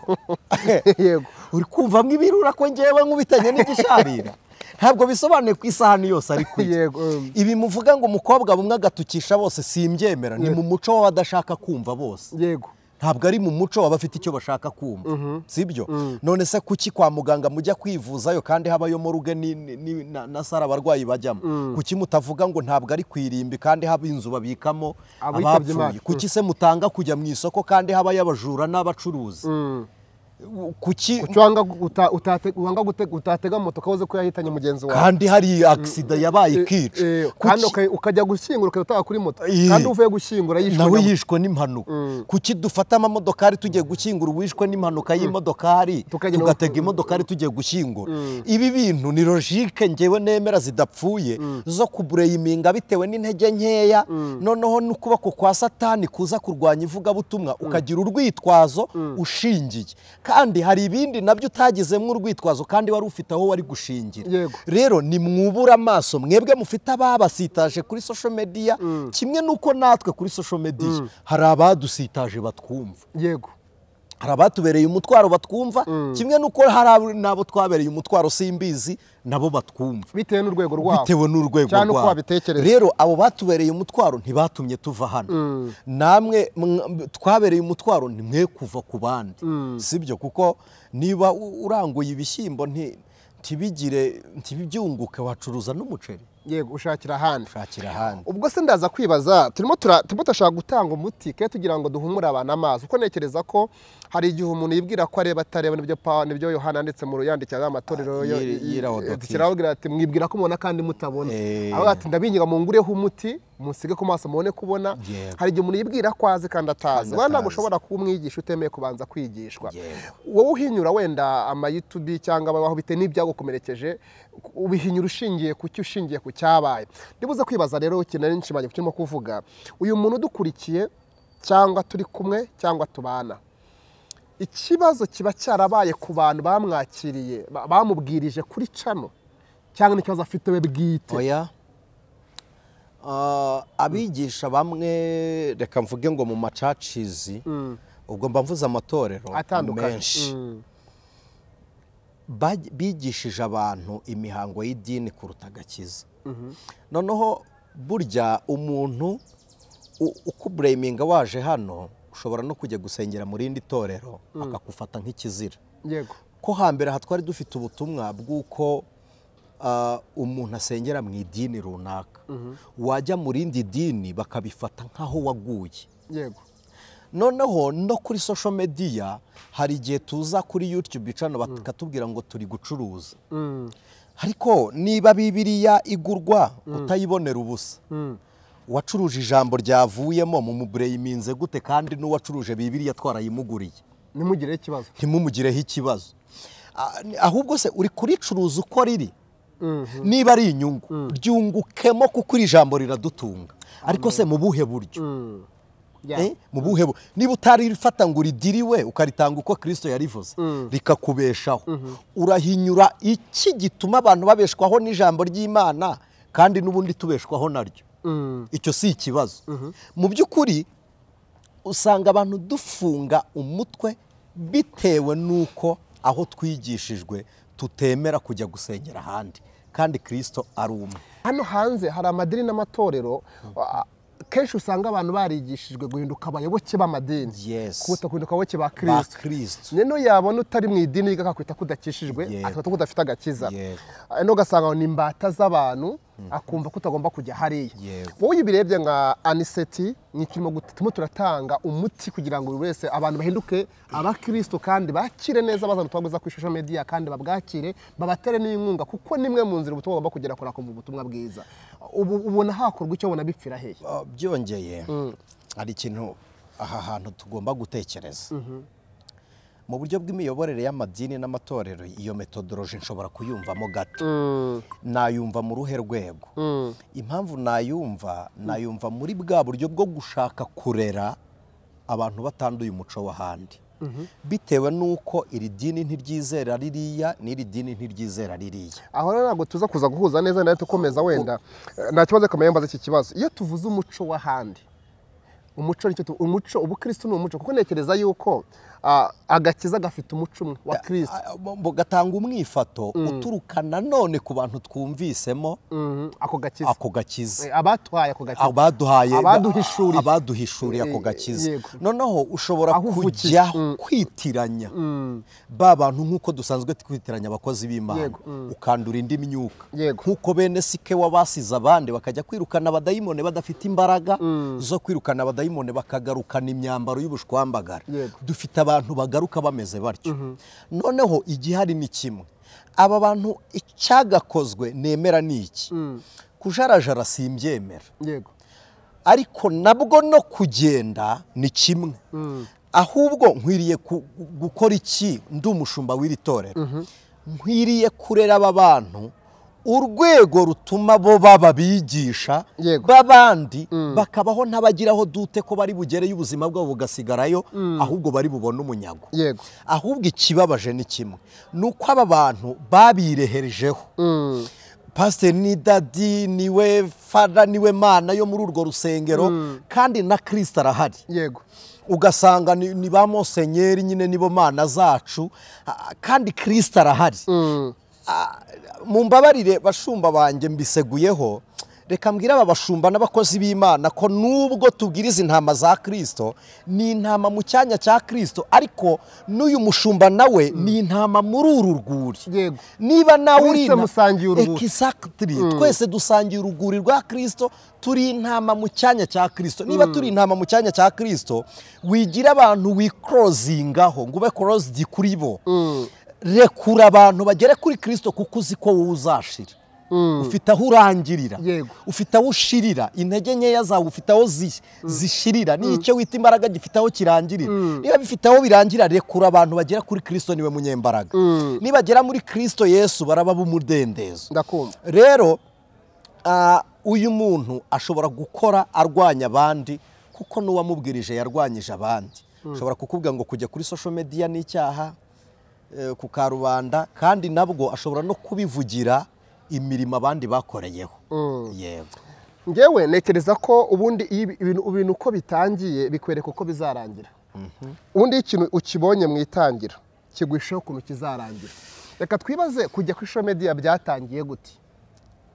yego, uri kumvamo ibirura ko ngewe nkubitanye n'igisharira. Ntabwo bisobanuye ku isahani yose ari kurya. Ibi muvuga ngo umukobwa bumwe agatukisha bose simbyemera, ni mu muco w'abadashaka kumva bose. Yego. Ntabwo ari mu muco w'abafite icyo bashaka kumva. Sibyo? None se kuki kwa muganga mujya kwivuzayo kandi habayo moruge na sara abarwayi bajyamo? Kuki mutavuga ngo ntabwo ari kwirimbi kandi haba inzu babikamo abapfuye? Kuki se mutanga kujya mu isoko kandi habayo abajura n'abacuruzi? Kuki wanga utatega moto kawoze ko yahitanye mugenzi wawe kandi hari accident yabaye ikica, kandi ukajya gushyingura ukataha kuri moto kandi uvuye gushyingura yishwe nawe yishwe n'impanuka? Kuki dufata amamodokari tugiye gushyingura uwishwe n'impanuka y'imodokari tugatega imodokari tugiye gushyingura? Ibi bintu ni logique ngewe nemera zidapfuye zo kubureyiminga bitewe n'intege nkeya, noneho n'ukuboko kwa Satani kuza kurwanya ivugabutumwa ukagira urwitwazo ushingiye. Kandi hari ibindi nabyo utagizemo urwitwazo kandi wari ufite aho wari gushingira. Rero ni mwubura amaso mwebwe mufite ababasitaje kuri social media, kimwe nuko natwe kuri social media hari abadusitaje batwumva. Yego. Hari abatubereye umutwaro batwumva, kimwe nuko hari nabo twabereye umutwaro simbizi nabo batwumva. Bitewe n'urwego rwabo. Bitewe n'urwego rwabo. Rero abo batubereye umutwaro ntibatumye tuva hano. Namwe twabereye umutwaro nimwe kuva ku bandi. Sibyo? Kuko niba uranguye ibishyimbo ntibigire ntibibyunguke wacuruza n'umuceri. Yego, ushakira ahandi. Ushakira ahandi. Ubwo se ndaza kwibaza turimo turashaka gutanga umuti ke tugira ngo duhumure abantu amaso, kuko ntekereza ko hari igihe umuntu yibwira ko areba atareba, nibyo Yohana yanditse mu yandikira amatorero y'Irawodokiya ati mwibwira ko mubona kandi mutabona. Aho ati ndabinginga mungureho umuti musige ku maso mubone kubona. Hari igihe umuntu yibwira ko azi kandi atazi. Wenda ntabwo ushobora kuba umwigisha utemeye kubanza kwigishwa. Wowe uhinyura wenda ama YouTube cyangwa abaho bite n'ibyagukomerekeje, ubihinyura ushingiye ku cyo ushingiye ku cyabaye. Ndibuze kwibaza rero ikintu nari nshimangiye kirimo kuvuga, uyu muntu udukurikiye cyangwa turi kumwe cyangwa tubana, ikibazo kiba cyarabaye ku bantu bamwakiriye bamubwirije kuri cano cyangwa n'ikibazo afite we bwite? Oya. Abigisha bamwe reka mvuge ngo mu macacizi, ubwo mba mvuze amatorero menshi, bigishije abantu imihango y'idini kuruta agakiza. Noneho burya umuntu ukubureyiminga waje hano ushobora no kujya gusengera mu rindi torero akakufata nk'ikizira. Yego. Ko hambere aha twari dufite ubutumwa bw'uko umuntu asengera mu idini runaka, wajya mu rindi dini bakabifata nk'aho waguye. Yego. Noneho no kuri social media hari igihe tuza kuri YouTube channel bakatubwira ngo turi gucuruza. Ariko niba Bibiliya igurwa utayibonera ubusa, wacuruje ijambo ryavuyemo mu mubureyiminze gute kandi n'uwacuruje Bibiliya twarayimuguriye? Ntimugireho ikibazo. Ntimumugireho ikibazo. Ahubwo se uri kuricuruza uko riri? Niba ari inyungu ryungukemo kuko iri jambo riradutunga. Ariko se mu buhe buryo? Mu buhe niba utarifata ngo uridiriwe ukaritanga uko Kristo yarivuze rikakubeshaho, urahinyura iki gituma abantu babeshwaho n'ijambo ry'Imana kandi n'ubundi tubeshwaho naryo? Icyo si ikibazo. Mu by'ukuri usanga abantu dufunga umutwe bitewe n'uko aho twigishijwe tutemera kujya gusengera ahandi kandi Kristo ari umwe. Hano hanze hari amadini n'amatorero kenshi usanga abantu barigishijwe guhinduka abayoboke b'amadini kuruta guhinduka abayoboke ba Kristo. Neno yabona utari mu idini akakwita ko udakishijwe, akakwita ko udafite agakiza. No ugasanga ni imbata z'abantu akumva ko utagomba kujya hariya. Wowe ubirebye nka Aniseti ni kirimo turimo turatanga umuti kugira ngo buri wese abantu bahinduke abakristo kandi bakire neza bazana ubutumwa bwiza kuri social media kandi babwakire babatere n'inkunga, kuko nimwe mu nzira ubutumwa bagomba kugera kuri akumva ubutumwa bwiza. Ubu ubona hakorwa icyo ubona bipfira hehe? Byongeye hari ikintu aha hantu tugomba gutekereza. Mu buryo bw'imiyoborere y'amadini n'amatorero, iyo methodology nshobora kuyumvamo gato. Nayumva mu ruhe rwego? Impamvu nayumva muri bwa buryo bwo gushaka kurera abantu batanduye umuco w'ahandi. Bitewe nuko iri dini ntiryizera ririya n'iri dini ntiryizera ririya. Aho rero ntabwo tuza kuza guhuza neza nayo tukomeza wenda nta kibazo kameye mbaza iki kibazo. Iyo tuvuze umuco w'ahandi Umuco nicyo umuco ubukristo ni umuco, kuko ntekereza yuko agakiza gafite umuco umwe wa Kristo, gatanga umwifato uturuka nanone ku bantu twumvisemo ako gakiza, abatwaye ako gakiza, abaduhaye, abaduhishuriye ako gakiza. Noneho ushobora kujya kwitiranya ba bantu nk'uko dusanzwe twitiranya abakozi b'Imana, ukandura indi myuka nk'uko bene sike wabasize abandi bakajya kwirukana abadayimone badafite imbaraga zo kwirukana abadayimone, bakagarukana imyambaro y'ubushwambagara. Dufite abantu bagaruka bameze batyo. Noneho igihari ni kimwe, aba bantu icyagakozwe nemera ni iki? Kujarajara simbyemera, ariko nabwo no kugenda ni kimwe. Ahubwo nkwiriye gukora iki? Ndi umushumba w'iri torero, nkwiriye kurera aba bantu urwego rutuma bo baba bigisha babandi bakabaho ntabagiraho dute ko bari bugereyo ubuzima bwabo bugasigarayo, ahubwo bari bubone umunyago. Ahubwo ikibabaje ni kimwe, nuko aba bantu babireherejeho. Pastor ni dadi, niwe fada, niwe mana yo muri urwo rusengero, kandi na Kristo arahari. Ugasanga ni ba Monsenyeri nyine nibo mana zacu, kandi Kristo arahari. Mumbabarire bashumba banjye mbiseguyeho, reka mbwira aba bashumba n'abakozi b'Imana ko nubwo tubwiriza intama za Kristo, ni intama mu cyanya cya Kristo, ariko n'uyu mushumba nawe ni intama muri uru rwuri. Niba nawe uri exactly, twese dusangiye uruguri rwa Kristo, turi intama mu cyanya cya Kristo. Niba turi intama mu cyanya cya Kristo, wigira abantu wicrosingaho ngo ube crossed kuri bo. Rekura abantu bagere kuri Kristo, kuko uzi ko wowe uzashira. Ufite aho urangirira, ufite aho ushirira, intege nkeya zawe ufite aho zishirira, n'icyo wita imbaraga gifite aho kirangirira. Niba bifite aho birangira, rekura abantu bagera kuri Kristo, niwe munyembaraga. Nibagera muri Kristo Yesu baraba b'umudendezo. Rero uyu muntu ashobora gukora arwanya abandi, kuko n'uwamubwirije yarwanyije abandi. Ashobora kukubwira ngo kujya kuri social media ni icyaha ku karubanda, kandi nabwo ashobora no kubivugira imirimo abandi bakoreyeho. Yego, ngewe ntekereza ko ubundi ibintu uko bitangiye bikwereka uko bizarangira. Ubundi ikintu ukibonye mu itangira kigwishaho ukuntu kizarangira. Reka twibaze kujya kuri social media byatangiye gute,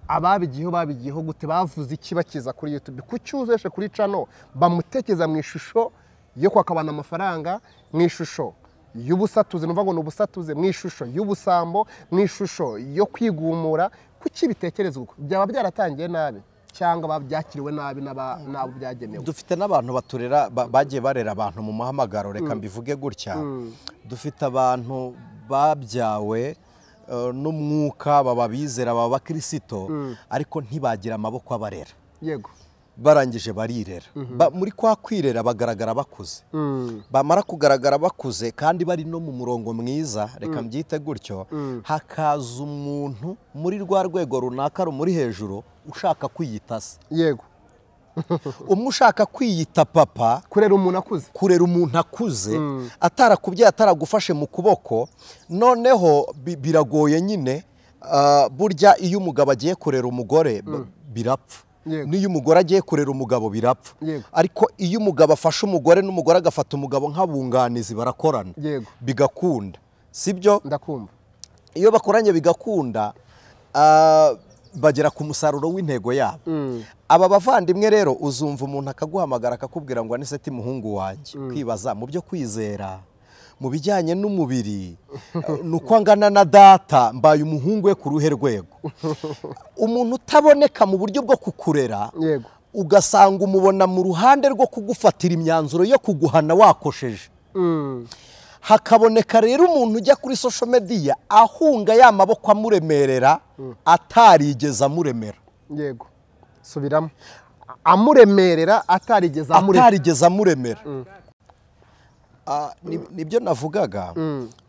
ababigiyeho babigiyeho gute, bavuze iki bakiza kuri YouTube, kucyuzeshe kuri channel bamutekeza mu ishusho yo kwakabana amafaranga, mu ishusho y'ubusatuze, numva ngo n'ubusatuze, mu ishusho y'ubusambo, mu ishusho yo kwigumura. Kuki bitekerezwa uko? Byaba byaratangiye nabi cyangwa babyakiriwe nabi n'abo byagenewe? Dufite n'abantu baturera, bagiye barera abantu mu muhamagaro, reka mbivuge gutya. Dufite abantu babyawe n'umwuka, baba bizera, baba bakristo, ariko ntibagira amaboko abarera. Yego, barangije barirera. Muri kwa kwirera bagaragara bakuze. Bamara kugaragara bakuze kandi bari no mu murongo mwiza, reka mbyite gutyo, hakaza umuntu muri rwa rwego runaka rumuri hejuru ushaka kwiyita se. Yego, umwe ushaka kwiyita papa, kurera umuntu akuze, kurera umuntu akuze atarakubyaye, ataragufashe mu kuboko. Noneho biragoye nyine. Burya iyo umugabo agiye kurera umugore birapfa, niyo umugore agiye kurera umugabo birapfa, ariko iyo umugabo afashe umugore n'umugore agafata umugabo nk'abunganizi barakorana bigakunda, sibyo? Ndakumva. Iyo bakoranye bigakunda, bagera ku musaruro w'intego yabo. Aba bavandimwe rero uzumva umuntu akaguhamagara akakubwira ngo Aniseti muhungu wanjye, kwibaza mu byo kwizera, mu bijyanye n'umubiri, nuko angana na data, mbaye umuhungu we ku ruhe rwego. Umuntu utaboneka mu buryo bwo kukurera, ugasanga umubona mu ruhande rwo kugufatira imyanzuro yo kuguhana wakosheje. Hakaboneka rero umuntu ujya kuri social media ahunga ya maboko amuremerera, atarigeze amuremera. Yego, subiramo. Amuremerera atarigeze amuremera. Atarigeze amuremera. Nibyo navugaga.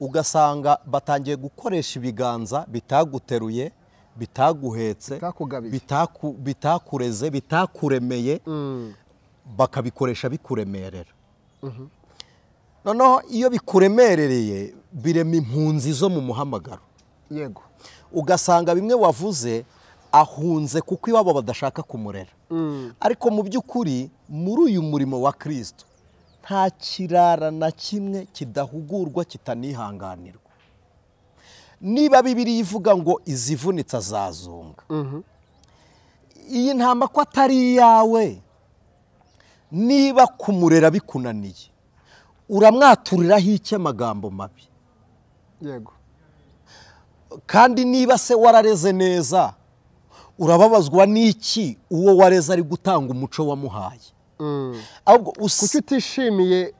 Ugasanga batangiye gukoresha ibiganza bitaguteruye, bitaguhetse, bitakureze, bitakuremeye, bakabikoresha bikuremerera. Noneho iyo bikuremerereye birema impunzi zo mu muhamagaro. Yego, ugasanga bimwe wavuze Ahunze kuko iwabo badashaka kumurera. Ariko mu by'ukuri muri uyu murimo wa Kristo nta kirara na kimwe kidahugurwa kitanihanganirwa. Niba Bibiliya ivuga ngo izivunitse azazunga, iyi ntama ko atari iyawe, niba kumurera bikunaniye uramwaturiraho iki amagambo mabi? Yego. Kandi niba se warareze neza, urababazwa n'iki uwo wareze ari gutanga umuco wamuhaye? Ahubwo kuki utishimiye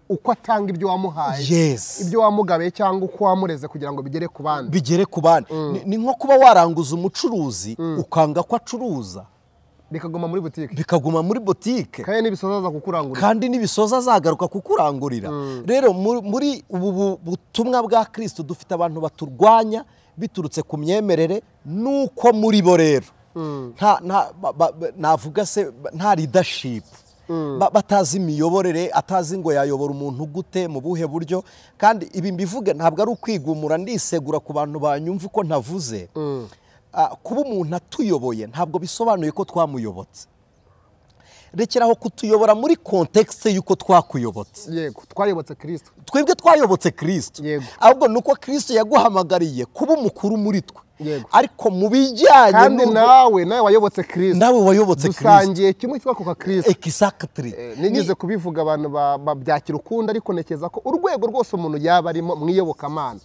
uko atanga ibyo wamuhaye? Yes. Ibyo wamugabiye cyangwa uko wamureze kugira ngo bigere ku bandi. Bigere ku bandi. Ni nko kuba waranguza umucuruzi ukanga ko acuruza, bikaguma muri butike. Bikaguma muri butike. Kandi n'ibisoza aza kukurangurira. Kandi n'ibisoza azagaruka kukurangurira. Rero muri ubu butumwa bwa Kristo dufite abantu baturwanya biturutse ku myemerere, nuko muri bo rero navuga se nta leadership, batazi imiyoborere, atazi ngo yayobora umuntu gute mu buhe buryo. Kandi ibi mbivuge ntabwo ari ukwigumura, ndisegura ku bantu banyumva uko ntavuze. Kuba umuntu atuyoboye ntabwo bisobanuye ko twamuyobotse. Rekeraho kutuyobora muri context y'uko twakuyobotse. Yego, twayobotse Kristo. Twebwe twayobotse Kristo. Ahubwo nuko Kristo yaguhamagariye kuba umukuru muri twe. Ariko mu bijyanye kandi nawe wayobotse Kristo. Nawe wayobotse Kristo. Dusangiye kimwe cyitwa kwa Kristo. Exactly. Nigeze kubivuga abantu babyakira ukunda, ariko nekeza ko urwego rwose umuntu yaba arimo mwiyobokamana,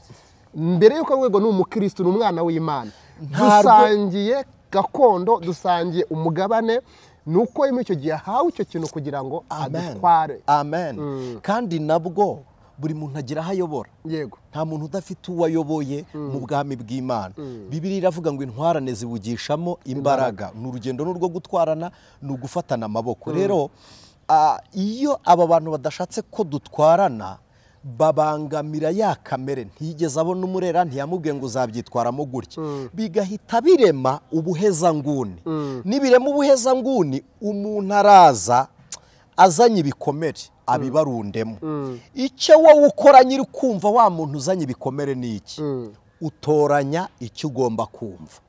mbere yuko urwego ni umukristo, ni umwana w'Imana, dusangiye gakondo, dusangiye umugabane. Nuko muri icyo gihe ahawe icyo kintu kugira ngo adutware. Amen. Kandi nabwo buri muntu agira aho ayobora. Yego. Nta muntu udafite uwo ayoboye mu bwami bw'Imana. Bibiliya iravuga ngo intwarane zibugishamo imbaraga. Ni urugendo n'urwo gutwarana, ni ugufatana amaboko. Rero iyo aba bantu badashatse ko dutwarana, babangamira ya kamere. Ntiyigeze abona umurera, ntiyamubwiye ngo uzabyitwaramo gutya, bigahita birema ubuhezanguni. Nibirema ubuhezanguni, umuntu araza azanye ibikomere abibarundemo. Icyo wowe ukora nyiri kumva wa muntu uzanye ibikomere ni iki? Utoranya icyo ugomba kumva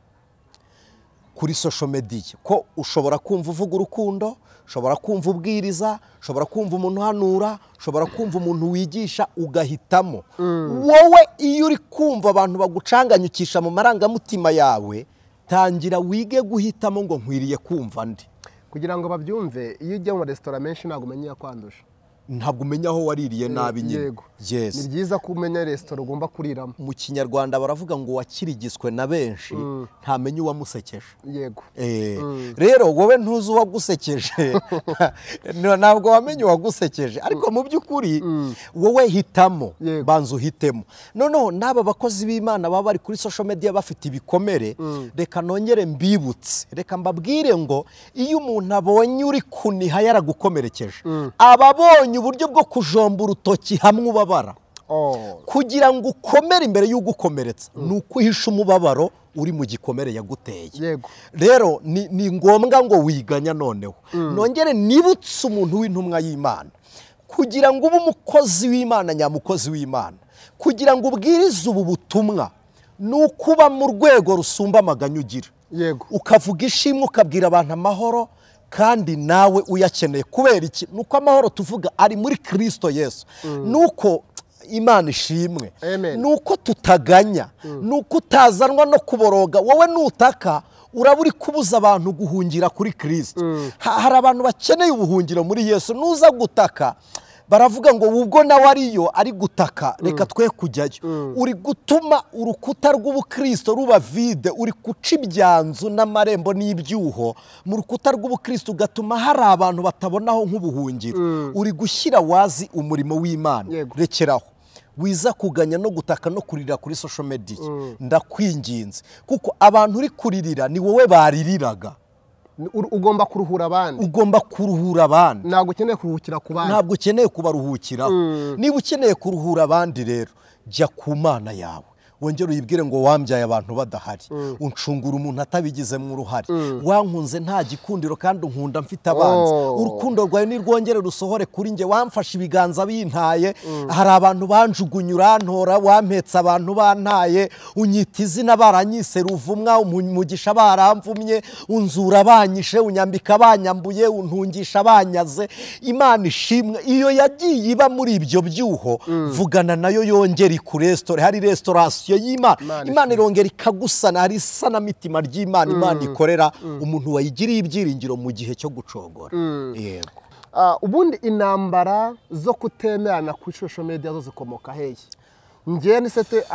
kuri social media. Ko ushobora kumva uvuga urukundo, ushobora kumva ubwiriza, ushobora kumva umuntu uhanura, ushobora kumva umuntu wigisha, ugahitamo. Wowe iyo uri kumva abantu bagucanganyukisha mu marangamutima yawe, tangira wige guhitamo ngo nkwiriye kumva ndi. Kugira ngo babyumve, iyo ujya mu restaurant menshi ntabwo umenya yakwanduje. Ntabwo umenya aho waririye nabi nyine. Yes. Ni byiza kumenya restaurant ugomba kuriramo. Mu Kinyarwanda baravuga ngo wakirigiswe na benshi ntamenye uwamusekeje. Yego. Rero wowe ntuzi uwagusekeje. Ntabwo wamenye uwagusekeje, ariko mu by'ukuri wowe hitamo, banza uhitemo. Noneho n'aba bakozi b'Imana baba bari kuri social media bafite ibikomere, reka nongere mbibutse, reka mbabwire ngo iyo umuntu abonye uri kuniha yaragukomerekeje, ababonye uburyo bwo kujomba urutoki hamwe ubabara, kugira ngo ukomere imbere y'ugukomeretsa, ni ukuhisha umubabaro uri mu gikomere yaguteye. Rero ni ngombwa ngo wiganya. Noneho nongere nibutse umuntu w'intumwa y'Imana, kugira ngo ube umukozi w'Imana nyamukozi w'Imana, kugira ngo ubwirize ubu butumwa, ni ukuba mu rwego rusumba amaganya ugira. Ukavuga ishimwe, ukabwira abantu amahoro, kandi nawe uyakeneye. Kubera iki? Nuko amahoro tuvuga ari muri Kristo Yesu. Nuko Imana ishimwe. Nuko tutaganya, nuko utazanwa no kuboroga. Wowe nutaka uraba uri kubuza abantu guhungira kuri Kristo. Hari abantu bakeneye ubuhungiro muri Yesu. Nuza gutaka baravuga ngo ubwo nawe ariyo ari gutaka, reka twe kujyayo. Uri gutuma urukuta rw'ubukristo ruba vide, uri guca ibyanzu n'amarembo n'ibyuho mu rukuta rw'ubukristo, ugatuma hari abantu batabonaho nk'ubuhungiro. Uri gushyira wazi umurimo w'Imana. Rekeraho wiza kuganya no gutaka no kurira kuri social media. Ndakwinginze, kuko abantu uri kuririra ni wowe baririraga. Ugomba kuruhura abandi. Ugomba kuruhura abandi. Ntabwo ukeneye kuruhukira ku bandi. Ntabwo ukeneye kubaruhukiraho. Niba ukeneye kuruhura abandi rero, jya ku Mana yawe. Wongere uyibwire ngo wambyaye abantu badahari, uncungura umuntu atabigizemo uruhare, wankunze nta gikundiro kandi unkunda mfite abanzi, urukundo rwawe nirwongere rusohore kuri njye, wamfashe ibiganza bintaye, hari abantu banjugunya urantora, wampetse abantu bantaye, unyita izina baranyise ruvumwa, umugisha baramvumye, unzura banyishe, unyambika banyambuye, untungisha banyaze. Imana ishimwe iyo yagiye iba muri ibyo byuho, vugana nayo yongera ikurestore. Hari restauration y'Imana, Imana irongera ikagusana. Hari isanamitima ry'Imana Imana ikorera umuntu wayigiriye ibyiringiro mu gihe cyo gucogora. Yego. Ubundi intambara zo kutemerana kuri social media zo zikomoka hehe? Njye Anicet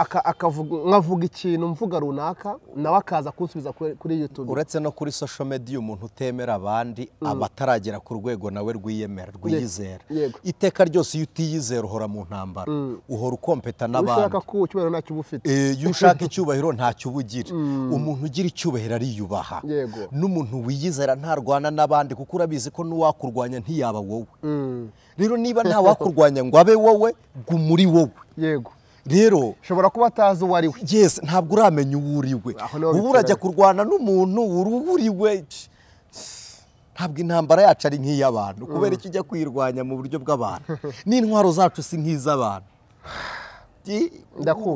nkavuga ikintu mvuga runaka, nawe akaza kunsubiza kuri YouTube. Uretse no kuri social media, umuntu utemera abandi aba ataragera ku rwego nawe rwiyemera, rwiyizera. Iteka ryose iyo utiyizera uhora mu ntambara, uhora ukompeta n'abandi. Ushaka ko icyubahiro ntacyo uba ufite. Iyo ushaka icyubahiro ntacyo uba ugira. Umuntu ugira icyubahiro ariyubaha. N'umuntu wiyizera ntarwana n'abandi, kuko urabizi ko n'uwakurwanya ntiyaba wowe. Rero niba nta wakurwanya ngo abe wowe, guma uri wowe. Yego. Rero ushobora kuba atazi uwo ari we. Yes, ntabwo uramenya uwo uri we. Ubu urajya kurwana n'umuntu uri we. Ntabwo intambara yacu ari nk'iy'abantu, kubera iki ujya kwirwanya mu buryo bw'abantu. N'intwaro zacu si nk'iz'abantu.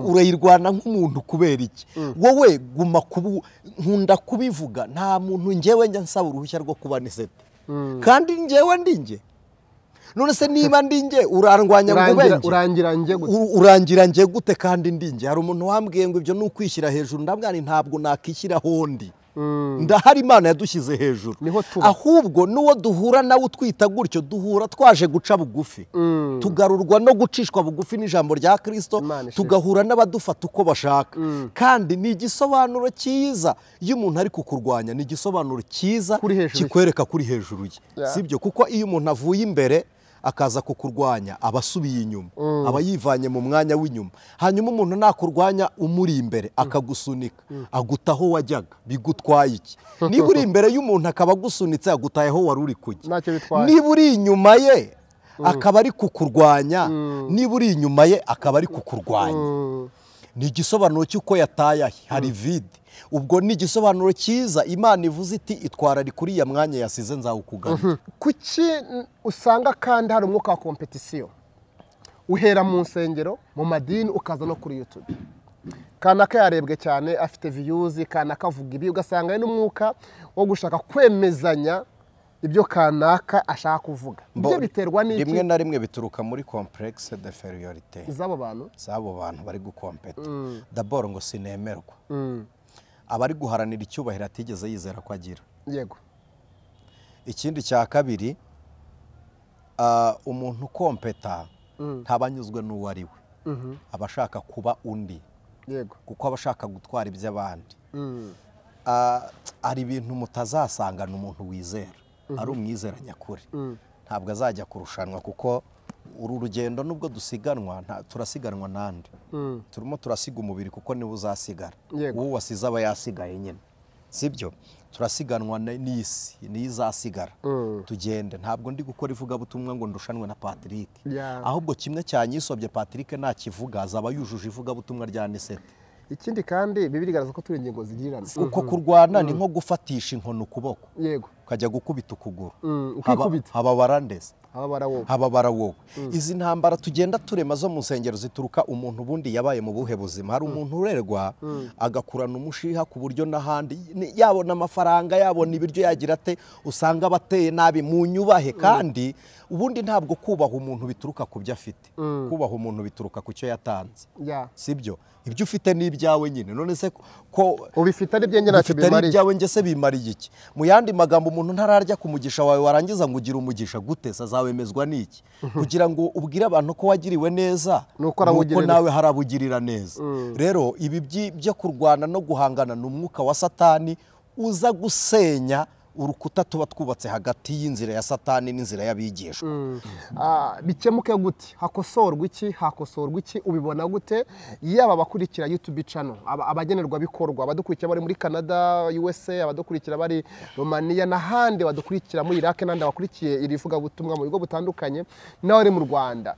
Urayirwana nk'umuntu kubera iki? Wowe guma kubu, nkunda kubivuga, nta muntu njyewe njya nsaba uruhushya rwo kuba Anicet. Kandi njyewe ndi njye. None se niba ndi njye urarwanya ngo ube urangira njye gute? Urangira njye gute kandi ndi njye? Hari umuntu wambwiye ngo ibyo ni ukwishyira hejuru, ndabwira ntabwo nakishyiraho ndi. Ndahari Imana yadushyize hejuru. Ahubwo n'uwo duhura nawe utwita gutyo, duhura twaje guca bugufi. Tugarurwa no gucishwa bugufi n'ijambo rya Kristo, tugahura n'abadufata uko bashaka. Kandi ni igisobanuro cyiza iyo umuntu ari kukurwanya, ni igisobanuro cyiza kikwereka kuri hejuru ye. Sibyo? Kuko iyo umuntu avuye imbere akaza kukurwanya aba asubiye inyuma, aba yivanye mu mwanya w'inyuma. Hanyuma umuntu nakurwanya umuri imbere akagusunika, agutaho wajyaga, bigutwaye iki? Niba uri imbere y'umuntu akaba agusunitse, agutaye aho wari uri kujya. Niba uri inyuma ye akaba ari kukurwanya, niba uri inyuma ye akaba ari kukurwanya, ni igisobanuro cy'uko yataye hari vide. Ubwo ni igisobanuro cyiza Imana ivuze iti itwara kuri ya mwanya yasize nzawukugarura. Kuki usanga kandi hari umwuka wa competition uhera mu nsengero, mu madini, ukaza no kuri YouTube? Kanaka yarebwe cyane afite views, kanaka avuga ibi, ugasanga n'umwuka wo gushaka kwemezanya ibyo kanaka ashaka kuvuga. Ibyo biterwa n'iki? Rimwe na rimwe bituruka muri complexe d'infériorité z'abo bantu, z'abo bantu bari gukompeta. D'abord ngo sinemerwa. Abari guharanira icyubahiro atigeze yizera ko agira. Yego. Ikindi cya kabiri, umuntu ukompeta ntabanyuzwe n'uwo ari we. Aba ashaka kuba undi. Yego. Kuko aba ashaka gutwara iby'abandi. Ari ibintu mutazasangana umuntu wizera, ari umwizera nyakuri. Ntabwo azajya kurushanwa, kuko uru rugendo nubwo dusiganwa turasiganwa nande. Turimo turasiga umubiri kuko niwe uzasigara. Uwo wasize aba yasigaye nyine. Sibyo? Turasiganwa n'isi, niyo izasigara. Tugende. Ntabwo ndi gukora ivugabutumwa ngo ndushanwe na Patrick. Ahubwo kimwe cyanyisobye Patrick ntakivuga, azaba yujuje ivugabutumwa rya Anicet. Ikindi kandi Bibiliya igaragaza ko turi ingingo zigirirana. Uko kurwana ni nko gufatisha inkono ukuboko. Yego. Ukajya gukubita ukuguru. Ukikubita. Hababara ndetse. Hababara wowe. Izi ntambara tugenda turema zo mu nsengero zituruka umuntu ubundi yabaye mu buhe buzima. Hari umuntu urerwa agakurana umushiha ku buryo n'ahandi yabona amafaranga, yabona ibiryo, yagira ate, usanga abateye nabi mu nyubahe. Kandi ubundi ntabwo kubaha umuntu bituruka ku byo afite. Kubaha umuntu bituruka ku cyo yatanze. Sibyo? Ibyo ufite ni ibyawe nyine. None se ko ubifite ari byenye ntacyo bimariye. Ibyawe nge se bimariye iki? Mu yandi magambo umuntu ntararya ku mugisha wawe warangiza ngo ugire umugisha gute? Azawemezwa n'iki? Kugira ngo ubwire abantu ko wagiriwe neza, nuko nawe harabugirira neza. Rero ibi byo kurwana no guhangana n'umwuka wa Satani uza gusenya Urukuta tuba twubatse hagati y'inzira ya Satani n'inzira y'abigishwa. Bikemuke gute? Hakosorwa iki? Hakosorwa iki? Ubibona gute? Yaba abakurikira YouTube channel, abagenerwa bikorwa, abadukurikira bari muri Canada, USA, abadukurikira bari Romania n'ahandi, badukurikira muri Iraq n'andi, abakurikiye iri vugabutumwa mu bigo butandukanye n'abari mu Rwanda,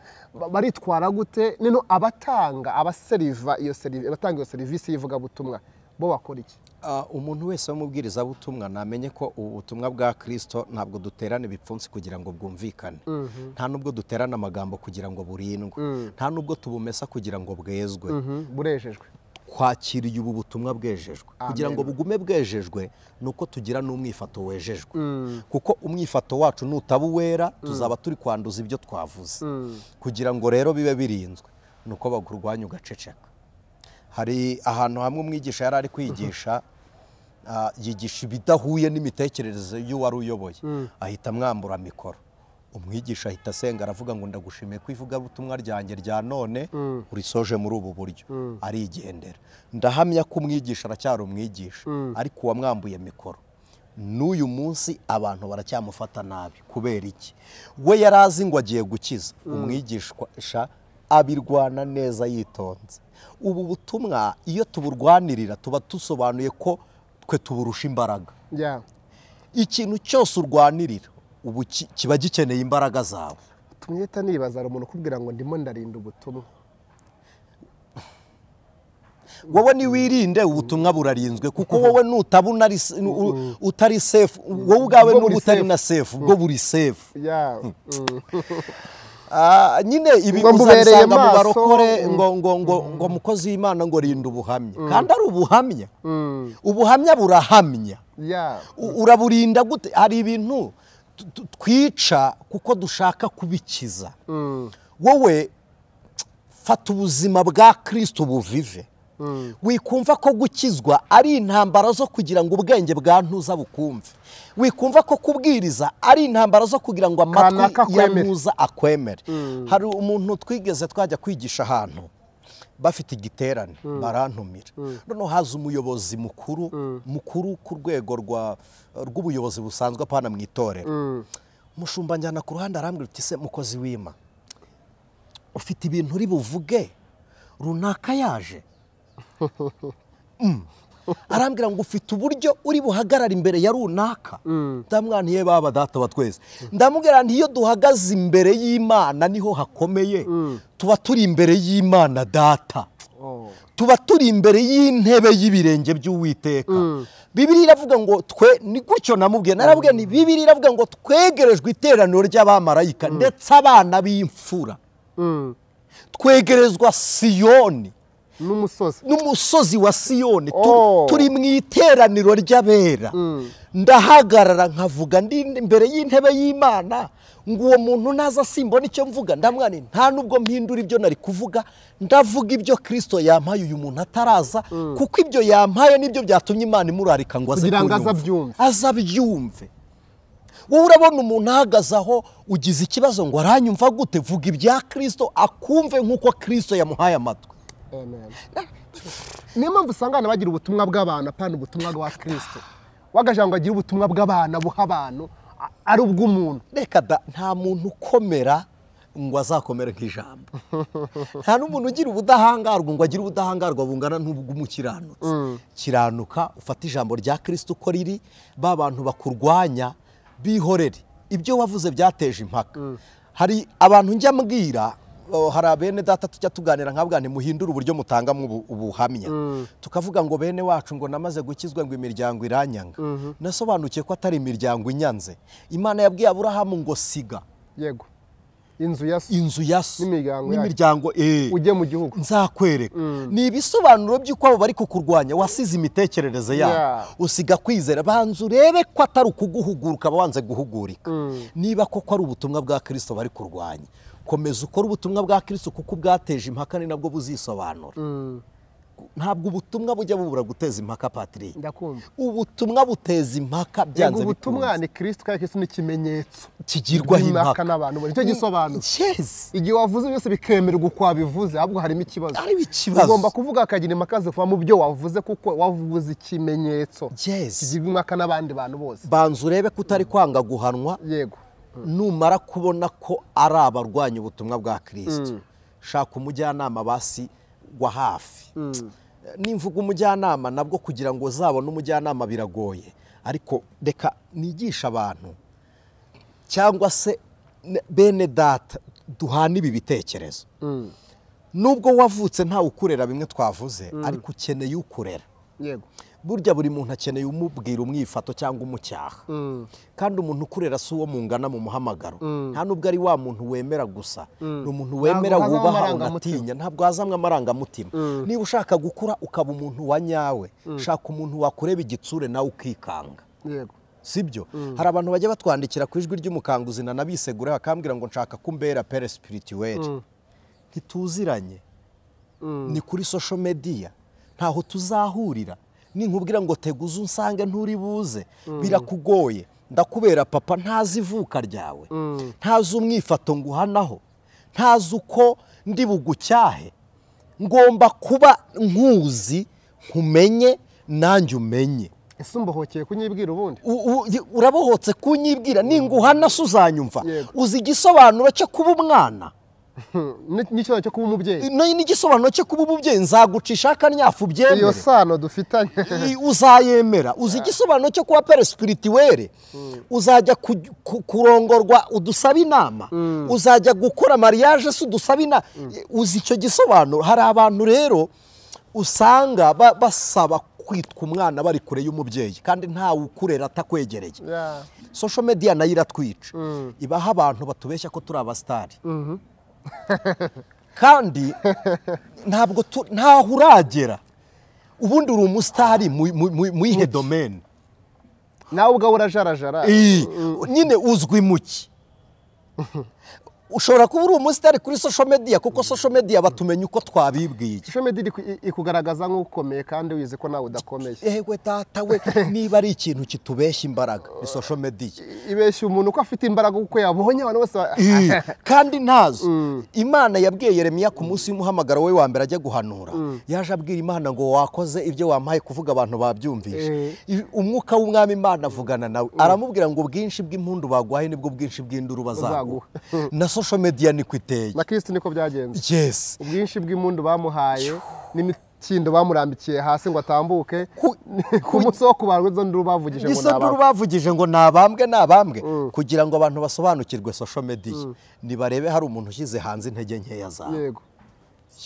baritwara gute? Nino abatanga abaseriva iyo service, abatanga iyo service y'ivugabutumwa bo bakora iki? Umuntu wese w'umubwirizabutumwa namenye ko ubutumwa bwa Kristo ntabwo duterana ibipfunsi kugira ngo bwumvikane, nta nubwo duterana amagambo kugira ngo burindwe, nta nubwo tubumesa kugira ngo bwezwe. Burejejwe. Kwakiriye ubu butumwa bwejejwe. Kugira ngo bugume bwejejwe nuko tugira n'umwifato wejejwe, kuko umwifato wacu nutaba uwera tuzaba turi kwanduza ibyo twavuze. Kugira ngo rero bibe birinzwe nuko bagurwanya ugaceceka. Hari ahantu hamwe umwigisha yari ari kwigisha, yigisha ibidahuye n'imitekerereze y'uwari uyoboye, ahita amwambura mikoro. Umwigisha ahita asenga aravuga ngo ndagushimiye ko ivugabutumwa ryanjye rya none urisoje muri ubu buryo, arigendera. Ndahamya ko umwigisha aracyari umwigisha, ariko uwamwambuye mikoro n'uyu munsi abantu baracyamufata nabi. Kubera iki? We yari azi ngo agiye gukiza, umwigisha abirwana neza yitonze. Ubu butumwa iyo tuburwanirira tuba dusobanuye ko twe tuburusha imbaraga. Ikintu cyose urwanirira ubu kiba gikeneye imbaraga zawe. Tumwita nibaza umuntu kubwira ngo ndimo ndarinda ubutumwa. Wowe niwirinde ubutumwa burarinzwe, kuko wowe nutabuna utari safe, wowe ubwawe n'ubu utari na safe, ubwo buri safe. Nyine ibi uzabisanga mu barokore ngo ngo ngo ngo mukozi w'Imana ngo rinda ubuhamya, kandi ari ubuhamya. Ubuhamya burahamya. Uraburinda gute? Hari ibintu twica kuko dushaka kubikiza. Wowe fata ubuzima bwa Kristo buvive. Wikumva ko gukizwa ari intambara zo kugira ngo ubwenge bwa ntuza bukumve. Wikumva ko kubwiriza ari intambara zo kugira ngo amatwi ya ntuza akwemere. Hari umuntu twigeze twajya kwigisha ahantu bafite igiterane, barantumira. Noneho haza umuyobozi mukuru mukuru ku rwego rw'ubuyobozi busanzwe apana mu itorero. Mushumba njyana ku ruhande arambwira uti se mukozi w'Imana, ufite ibintu uri buvuge runaka yaje? Arambwira ngo ufite uburyo uri buhagarara imbere ya runaka. Ndamwaniye baba data wa twese, ndamubwira nti iyo duhagaze imbere y'Imana niho hakomeye, tuba turi imbere y'Imana data, tuba turi imbere y'intebe y'ibirenge by'Uwiteka. Bibiliya iravuga ngo twe ni gutyo namubwiye, narabwiye ni Bibiliya iravuga ngo twegerejwe iteraniro ry'abamarayika ndetse abana b'imfura, twegerezwa Siyoni n'umusozi wa Siyoni, turi mu iteraniro ry'abera. Ndahagarara nkavuga ndi imbere y'intebe y'Imana ngo uwo muntu naza simbona icyo mvuga, ndamwani nta nubwo mpindura ibyo nari kuvuga, ndavuga ibyo Kristo yampaye uyu muntu ataraza, kuko ibyo yampaye nibyo byatumye Imana imurarika ngo aze azabyumve. Wowe urabona umuntu ahagaze aho ugize ikibazo ngo aranyumva gute? Vuga ibya Kristo akumve nk'uko Kristo yamuhaye amatwi. Amen. Niyo mpamvu usanga abantu bagira ubutumwa bw'abantu apana ubutumwa bwa Kristo. Wagaje ngo agire ubutumwa bw'abana buha abantu ari ubw'umuntu. Reka da, nta muntu ukomera ngo azakomere nk'ijambo. Nta n'umuntu ugira ubudahangarwa ngo agire ubudahangarwa bungana n'ubw'umukiranutsi. Kiranuka ufate ijambo rya Kristo uko riri, ba bantu bakurwanya bihorere. Ibyo wavuze byateje impaka. Hari abantu njya mbwira, hari bene data tujya tuganira nkabwa nti muhindure uburyo mutanga ubuhamya. Tukavuga ngo bene wacu ngo namaze gukizwa ngo imiryango iranyanga. Nasobanukiye ko atari imiryango inyanze. Imana yabwiye Aburahamu ngo siga. Yego. Inzu ya so n'imiryango ujye mu gihugu nzakwereka. Ni ibisobanuro by'uko abo bari kukurwanya wasize imitekerereze yabo, usiga kwizera. Banza urebe ko atari ukuguhugura, wanze guhugurika. Niba koko ari ubutumwa bwa Kristo bari kurwanya, komeza ukore ubutumwa bwa Kristo kuko ubwateje impaka ni nabwo buzisobanura. Ntabwo ubutumwa bujya bubura guteza impaka, Patrick. Ndakumva. Ubutumwa buteza impaka byanze bikunze. Ubutumwa ni Kristo, kandi Kristo ni ikimenyetso kigirwaho impaka n'abantu. Nicyo gisobanuro. Yes. Igihe wavuze byose bikemererwa uko wabivuze, ahubwo harimo ikibazo. Harimo ikibazo. Ugomba kuvuga akagira impaka ziva mu byo wavuze, kuko wavuze ikimenyetso kigirwa impaka n'abandi bantu bose. Banza urebe ko utari kwanga guhanwa. Yego. Numara kubona ko ari abarwanya ubutumwa bwa Kristo, shaka umujyanama basi wa hafi. Nimvuga umujyanama nabwo kugira ngo uzabone umujyanama biragoye, ariko reka nigisha abantu cyangwa se bene data duhana ibi bitekerezo. Nubwo wavutse ntawe ukurera bimwe twavuze, ariko ukeneye ukurera. Yego. Burya buri muntu akeneye umubwira umwifato cyangwa umucyaha. Kandi umuntu ukurera si uwo mungana mu muhamagaro. Nta nubwo ari wa muntu wemera gusa, ni umuntu wemera wubaha unatinya, ntabwo hazamwe amarangamutima. Niba ushaka gukura ukaba umuntu wa nyawe, shaka umuntu wakureba igitsure nawe ukikanga. Yego. Sibyo? Hari abantu bajya batwandikira ku ijwi ry'umukanguzi na nabisegura bakambwira ngo nshaka kumbera père spirituel. Ntituziranye. Ni kuri social media, ntaho tuzahurira. Ninkubwira ngo teguze unsange nturi buze, birakugoye. Ndakubera papa ntazi ivuka ryawe, ntazi umwifato nguhanaho, ntazi uko ndi bugucyahe. Ngomba kuba nkuzi, nkumenye nanjye umenye. Ese umbohokeye kunyibwira ubundi? Urabohotse kunyibwira, ninguhana se uzanyumva. Uzi igisobanuro cyo kuba umwana? N'ikisobanuro cyo kuba umubyeyi. N'igisobanuro cyo kuba umubyeyi, nzagucisha akanyafu byemere. Iyo sano dufitanye uzayemera. Uzi igisobanuro cyo kuba père spirituel? Uzajya kurongorwa udusaba inama, uzajya gukora mariage se udusaba inama. Uzi icyo gisobanuro? Hari abantu rero usanga basaba kwitwa umwana bari kure y'umubyeyi, kandi ntawe ukurera atakwegereye. Social media nayo iratwica, ibaha abantu batubeshya ko turi abastari. Kandi ntabwo ntaho uragera. Ubundi uri umusitari mu ihe domaine? Nawe ubwawe urajarajara nyine, uzwi muki? Ushobora kuba uri umusitari kuri social media, kuko social media batumenya uko twabibwiye. Social media ikugaragaza nk'ukomeye kandi wize ko nawe udakomeye. Ewe data we, niba ari ikintu kitubeshya imbaraga ni social media. Ibeshya umuntu ko afite imbaraga kuko yabonye abantu bose kandi ntazo. Imana yabwiye Yeremiya ku munsi w'umuhamagaro we wa mbere ajya guhanura, yaje abwira Imana ngo wakoze ibyo wampaye kuvuga abantu babyumvishe. Umwuka w'umwami Imana avugana nawe, aramubwira ngo ubwinshi bw'impundu bagwaye nibwo bwinshi bw'induru bazaguha. Na social media niko iteye. Na Kristo niko byagenze. Yes. Ubwinshi bw'impundu bamuhaye n'imikindo bamurambikiye hasi ngo atambuke, ku munsi wo kubarwa izo nduru bavugije ngo nabambwe. Bavugije ngo nabambwe nabambwe, kugira ngo abantu basobanukirwe social media. Nibarebe hari umuntu ushyize hanze intege nkeya zawe. Yego.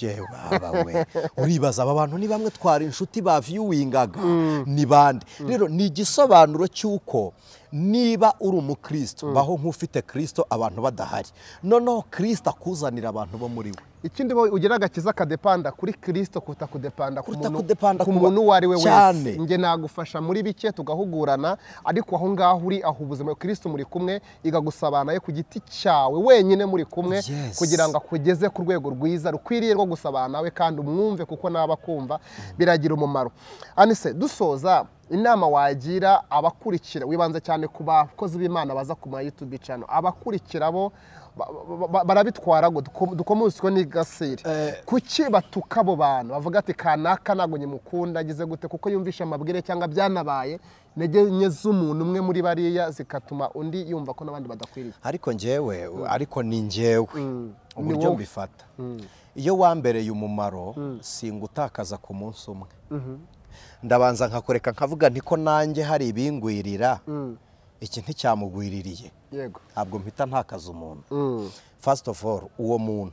Yewe baba we, uribaza aba bantu ni bamwe twari inshuti ba viewingaga ni bande? Rero ni igisobanuro cy'uko niba uri umukristo, baho nk'ufite Kristo abantu badahari, noneho Kristo akuzanira abantu bo muri we. Ikindi ugira agakiza kadepanda kuri Kristo kuruta kudepanda ku muntu uwo ari we wese. Nge nagufasha muri bike tugahugurana, ariko aho ngaho uri aho ubuzima Kristo muri kumwe, igagusabana yo ku giti cyawe wenyine muri kumwe, kugira ngo akugeze ku rwego rwiza rukwiriye rwo gusabana we, kandi umwumve kuko naba kumva biragira umumaro. Anise, dusoza, inama wagira abakurikira, wibanze cyane ku bakozi b'Imana baza ku ma YouTube channel, abakurikira bo barabitwara ngo dukomuswe n'igasire. Kuki batuka abo bantu bavuga ati kanaka ntago nyimukunda agize gute, kuko yumvisha amabwire cyangwa byanabaye intege nke z'umuntu umwe muri bariya zikatuma undi yumva ko n'abandi badakwiriye. Ariko njyewe, ariko ni njyewe uburyo mbifata, iyo wambereye umumaro singutakaza ku munsi umwe. Ndabanza nkakoreka nkavuga nti ko nanjye hari ibingwirira, iki nticyamugwiririye. Yego. Ntabwo mpita ntakaza umuntu. First of all, uwo muntu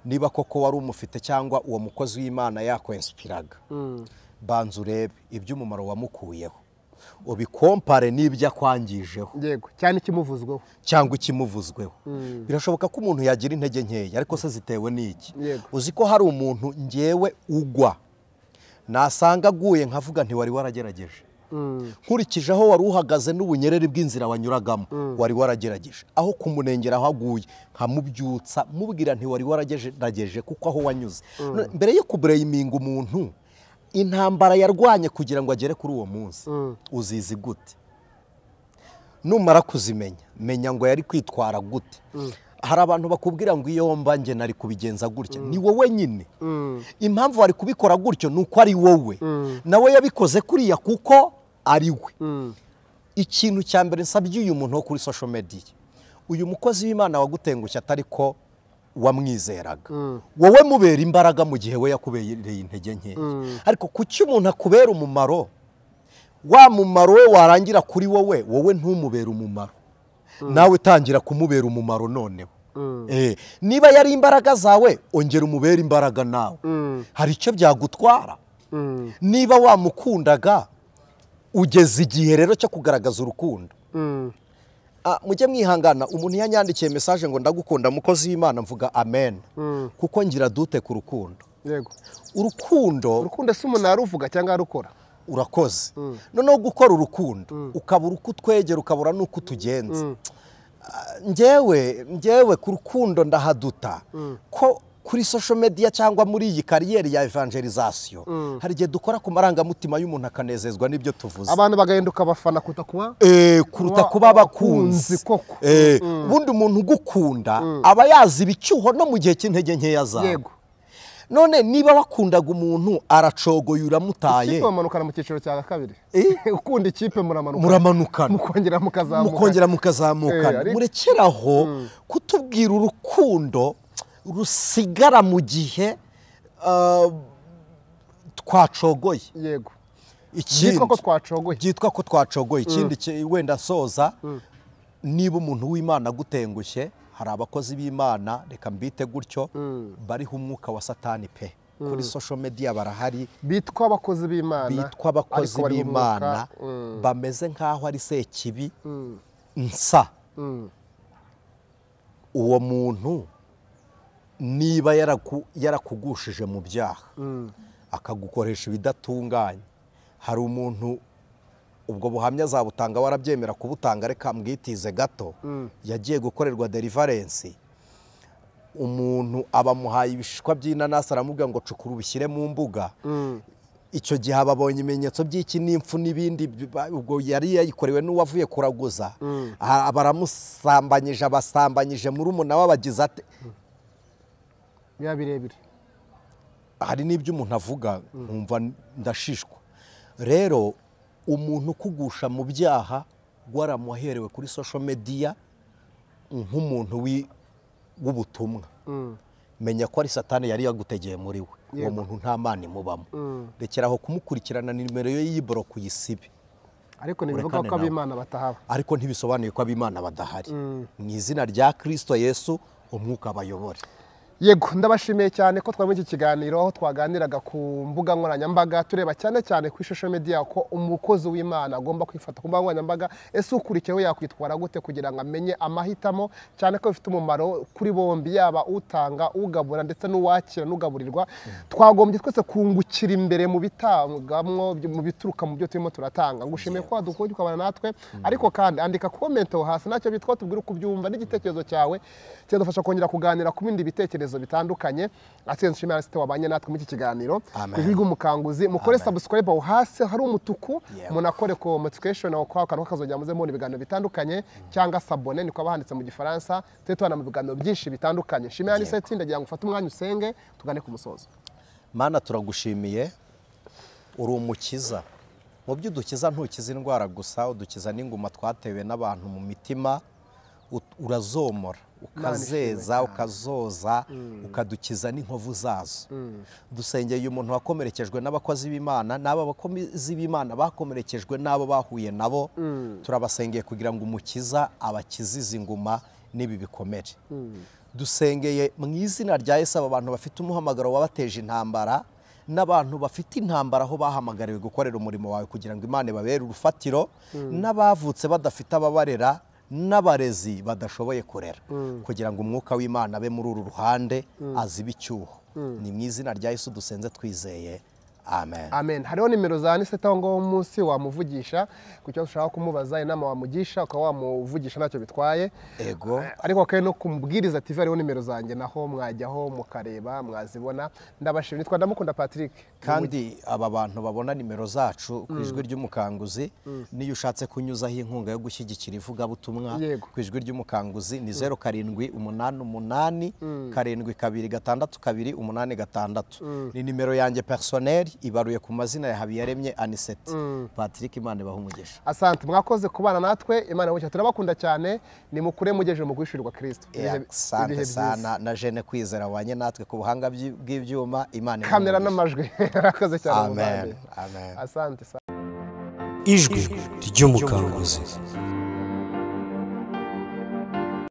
niba koko wari umufite cyangwa uwo mukozi w'Imana yakwinspiraga, banza urebe iby'umumaro wamukuyeho, ubikompare n'ibyo akwangijeho. Yego, cyane ikimuvuzweho cyangwa ikimuvuzweho. Birashoboka ko umuntu yagira intege nkeya, ariko se zitewe n'iki? Uzi ko hari umuntu ngewe ugwa, nasanga aguye nkavuga nti wari waragerageje. Nkurikije aho wari uhagaze n'ubunyerere bw'inzira wanyuragamo, wari waragerageje. Aho kumunengera aho aguye, nkamubyutsa mubwira nti wari waragerageje kuko aho wanyuze. Mbere yo kubreyiminga umuntu, intambara yarwanye kugira ngo agere kuri uwo munsi, uzizi gute? Numara kuzimenya, menya ngo yari kwitwara gute. Hari abantu bakubwira ngo iyo mba nge nari kubigenza gutya, ni wowe nyine. Impamvu wari kubikora gutyo nuko ari wowe, nawe yabikoze kuriya kuko ari we. Ikintu cya mbere nsabye uyu muntu wo kuri social media, uyu mukozi w'Imana wagutengushye atari ko wamwizeraga, wowe mubera imbaraga mu gihe we yakubereye intege nke. Ariko kuki umuntu akubera umumaro, wa mumaro we warangira kuri wowe, wowe ntumubera umumaro, nawe tangira kumubera umumaro noneho. Niba yari imbaraga zawe, ongera umubera imbaraga nawe. Hari icyo byagutwara. Niba wamukundaga, ugeze igihe rero cyo kugaragaza urukundo. Mujye mwihangana, umuntu yanyandikiye message ngo ndagukunda mukozi w'Imana, mvuga amen, kuko ngira dute ku rukundo. Yego. Urukundo se umuntu aruvuga cyangwa arukora? Urakoze. Noneho gukora urukundo, ukabura uko utwegera, ukabura n'uko utugenza. Njyewe ku rukundo ndahaduta ko kuri social media cyangwa muri iyi kariyeri ya evangelization, hari igihe dukora ku marangamutima y'umuntu akanezezwa n'ibyo tuvuze, abantu bagahinduka abafana kuruta kuba kuruta kuba abakunzi koko. Ubundi umuntu ugukunda aba yazi ibicyuho no mu gihe cy'intege nkeya zawe. Yego. None niba wakundaga umuntu aracogoye uramutaye, ikipe bamanukana mu cyiciro cya kabiri, ukunda ikipe muramanukana, mukongera mukazamukana. Murekeraho kutubwira urukundo rusigara mu gihe twacogoye. Yego. Byitwa ko twacogoye. Byitwa ko twacogoye. Ikindi wenda soza, niba umuntu w'Imana agutengushye, hari abakozi b'Imana, reka mbite gutyo, bariho umwuka wa Satani pe. Kuri social media barahari, bitwa abakozi b'Imana, bitwa abakozi b'Imana, bameze nkaho ari sekibi nsa. Uwo muntu niba yarakugushije mu byaha, akagukoresha ibidatunganye, hari umuntu ubwo buhamya azabutanga warabyemera kubutanga, reka mbwitize gato, yagiye gukorerwa deliverance, umuntu abamuhaye ibishishwa by'inanasi aramubwira ngo cukura ubishyire mu mbuga. Icyo gihe ababonye ibimenyetso by'iki n'impfu n'ibindi, ubwo yari yayikorewe n'uwavuye kuraguza, baramusambanyije, abasambanyije murumuna w'abagize ate, biba birebire. Hari n'ibyo umuntu avuga nkumva ndashishwa. Rero umuntu kugusha mu byaha waramuherewe kuri social media nk'umuntu w'ubutumwa, menya ko ari Satani yari yagutegeye muri we. Uwo muntu nta mana imubamo. Rekeraho kumukurikirana, nimero ye y'iboro kuyisibe. Ariko ntibivuga ko ab'Imana batahaba. Ariko ntibisobanuye ko ab'Imana badahari. Mu izina rya Kristo Yesu, umwuka abayobore. Yego, ndabashimiye cyane ko twari muri iki kiganiro aho twaganiraga ku mbuga nkoranyambaga, tureba cyane cyane kuri social media ko umukozi w'Imana agomba kwifata ku mbuga nkoranyambaga, ese ukurikiyeho yakwitwara gute kugira ngo amenye amahitamo, cyane ko bifite umumaro kuri bombi, yaba utanga, ugabura ndetse n'uwakira n'ugaburirwa. Twagombye twese kungukira imbere mu bitangamwo, mu bituruka mu byo turimo turatanga. Ngushimiye ko wadukuye ukabana natwe, ariko kandi andika comment aho hasi nacyo bitwa tubwire uko ubyumva n'igitekerezo cyawe cyadufasha kongera kuganira ku bindi bitekerezo bitandukanye. Atsinze nshimira site wabanye natwe muri iki kiganiro. Ijwi ry'umukanguzi, mukore subscribe aho hasi hari umutuku, munakore ko notification aho kwa kantu kazojya muze mubona ibiganiro bitandukanye, cyangwa s'abonner niko abahanditse mu Gifaransa. Tujye tubana mu biganiro byinshi bitandukanye. Nshimira ni site ndagira ngo ufate umwanya usenge tugane ku musozo. Mana, turagushimiye, uri umukiza. Mu byo udukiza ntukiza indwara gusa, udukiza n'inguma twatewe n'abantu mu mitima, urazomora, ukazeza, ukazoza, ukadukiza n'inkovu zazo. Dusengeye umuntu wakomerekejwe n'abakozi b'Imana, n'aba bakozi b'Imana bakomerekejwe n'abo bahuye nabo, turabasengeye kugira ngo umukiza abakizize inguma n'ibi bikomere. Dusengeye mu izina rya Yesu aba bantu bafite umuhamagaro wabateje intambara, n'abantu bafite intambara aho bahamagariwe gukorera umurimo wawe kugira ngo Imana ibabere urufatiro, n'abavutse badafite ababarera, n'abarezi badashoboye kurera, kugira ngo umwuka w'Imana abe muri uru ruhande azibe icyuho. Ni mu izina rya Yesu dusenze twizeye, Amen. Amen. Hariho nimero za Anicet aho ngaho munsi wamuvugisha ku kibazo ushaka kumubaza, inama wamugisha ukaba wamuvugisha ntacyo bitwaye. Ego. Ariko kandi no kumubwiriza TV hariho nimero zanjye naho mwajyaho mukareba mwazibona. Ndabashimira. Nitwa Ndamukunda Patrick. Kandi aba bantu babona nimero zacu ku Ijwi ry'Umukanguzi, niyo ushatse kunyuzaho inkunga yo gushyigikira ivugabutumwa ku Ijwi ry'Umukanguzi ni 0788 72 62 86. Ni nimero yanjye personnel ibaruye ku mazina ya Habiyaremye Anicet. Patrick, Imana ibahe umugisha. Asante, mwakoze kubana natwe, Imana ibahe. Turabakunda cyane, ni mukure mugejeje mu guhishurirwa Kristo. Asante sana na Jene Kwizera wanye natwe ku buhanga bw'ibyuma. Imana ibahe kamera n'amajwi. Murakoze cyane. Amen. Amen. Asante. Ijwi ry'Umukanguzi.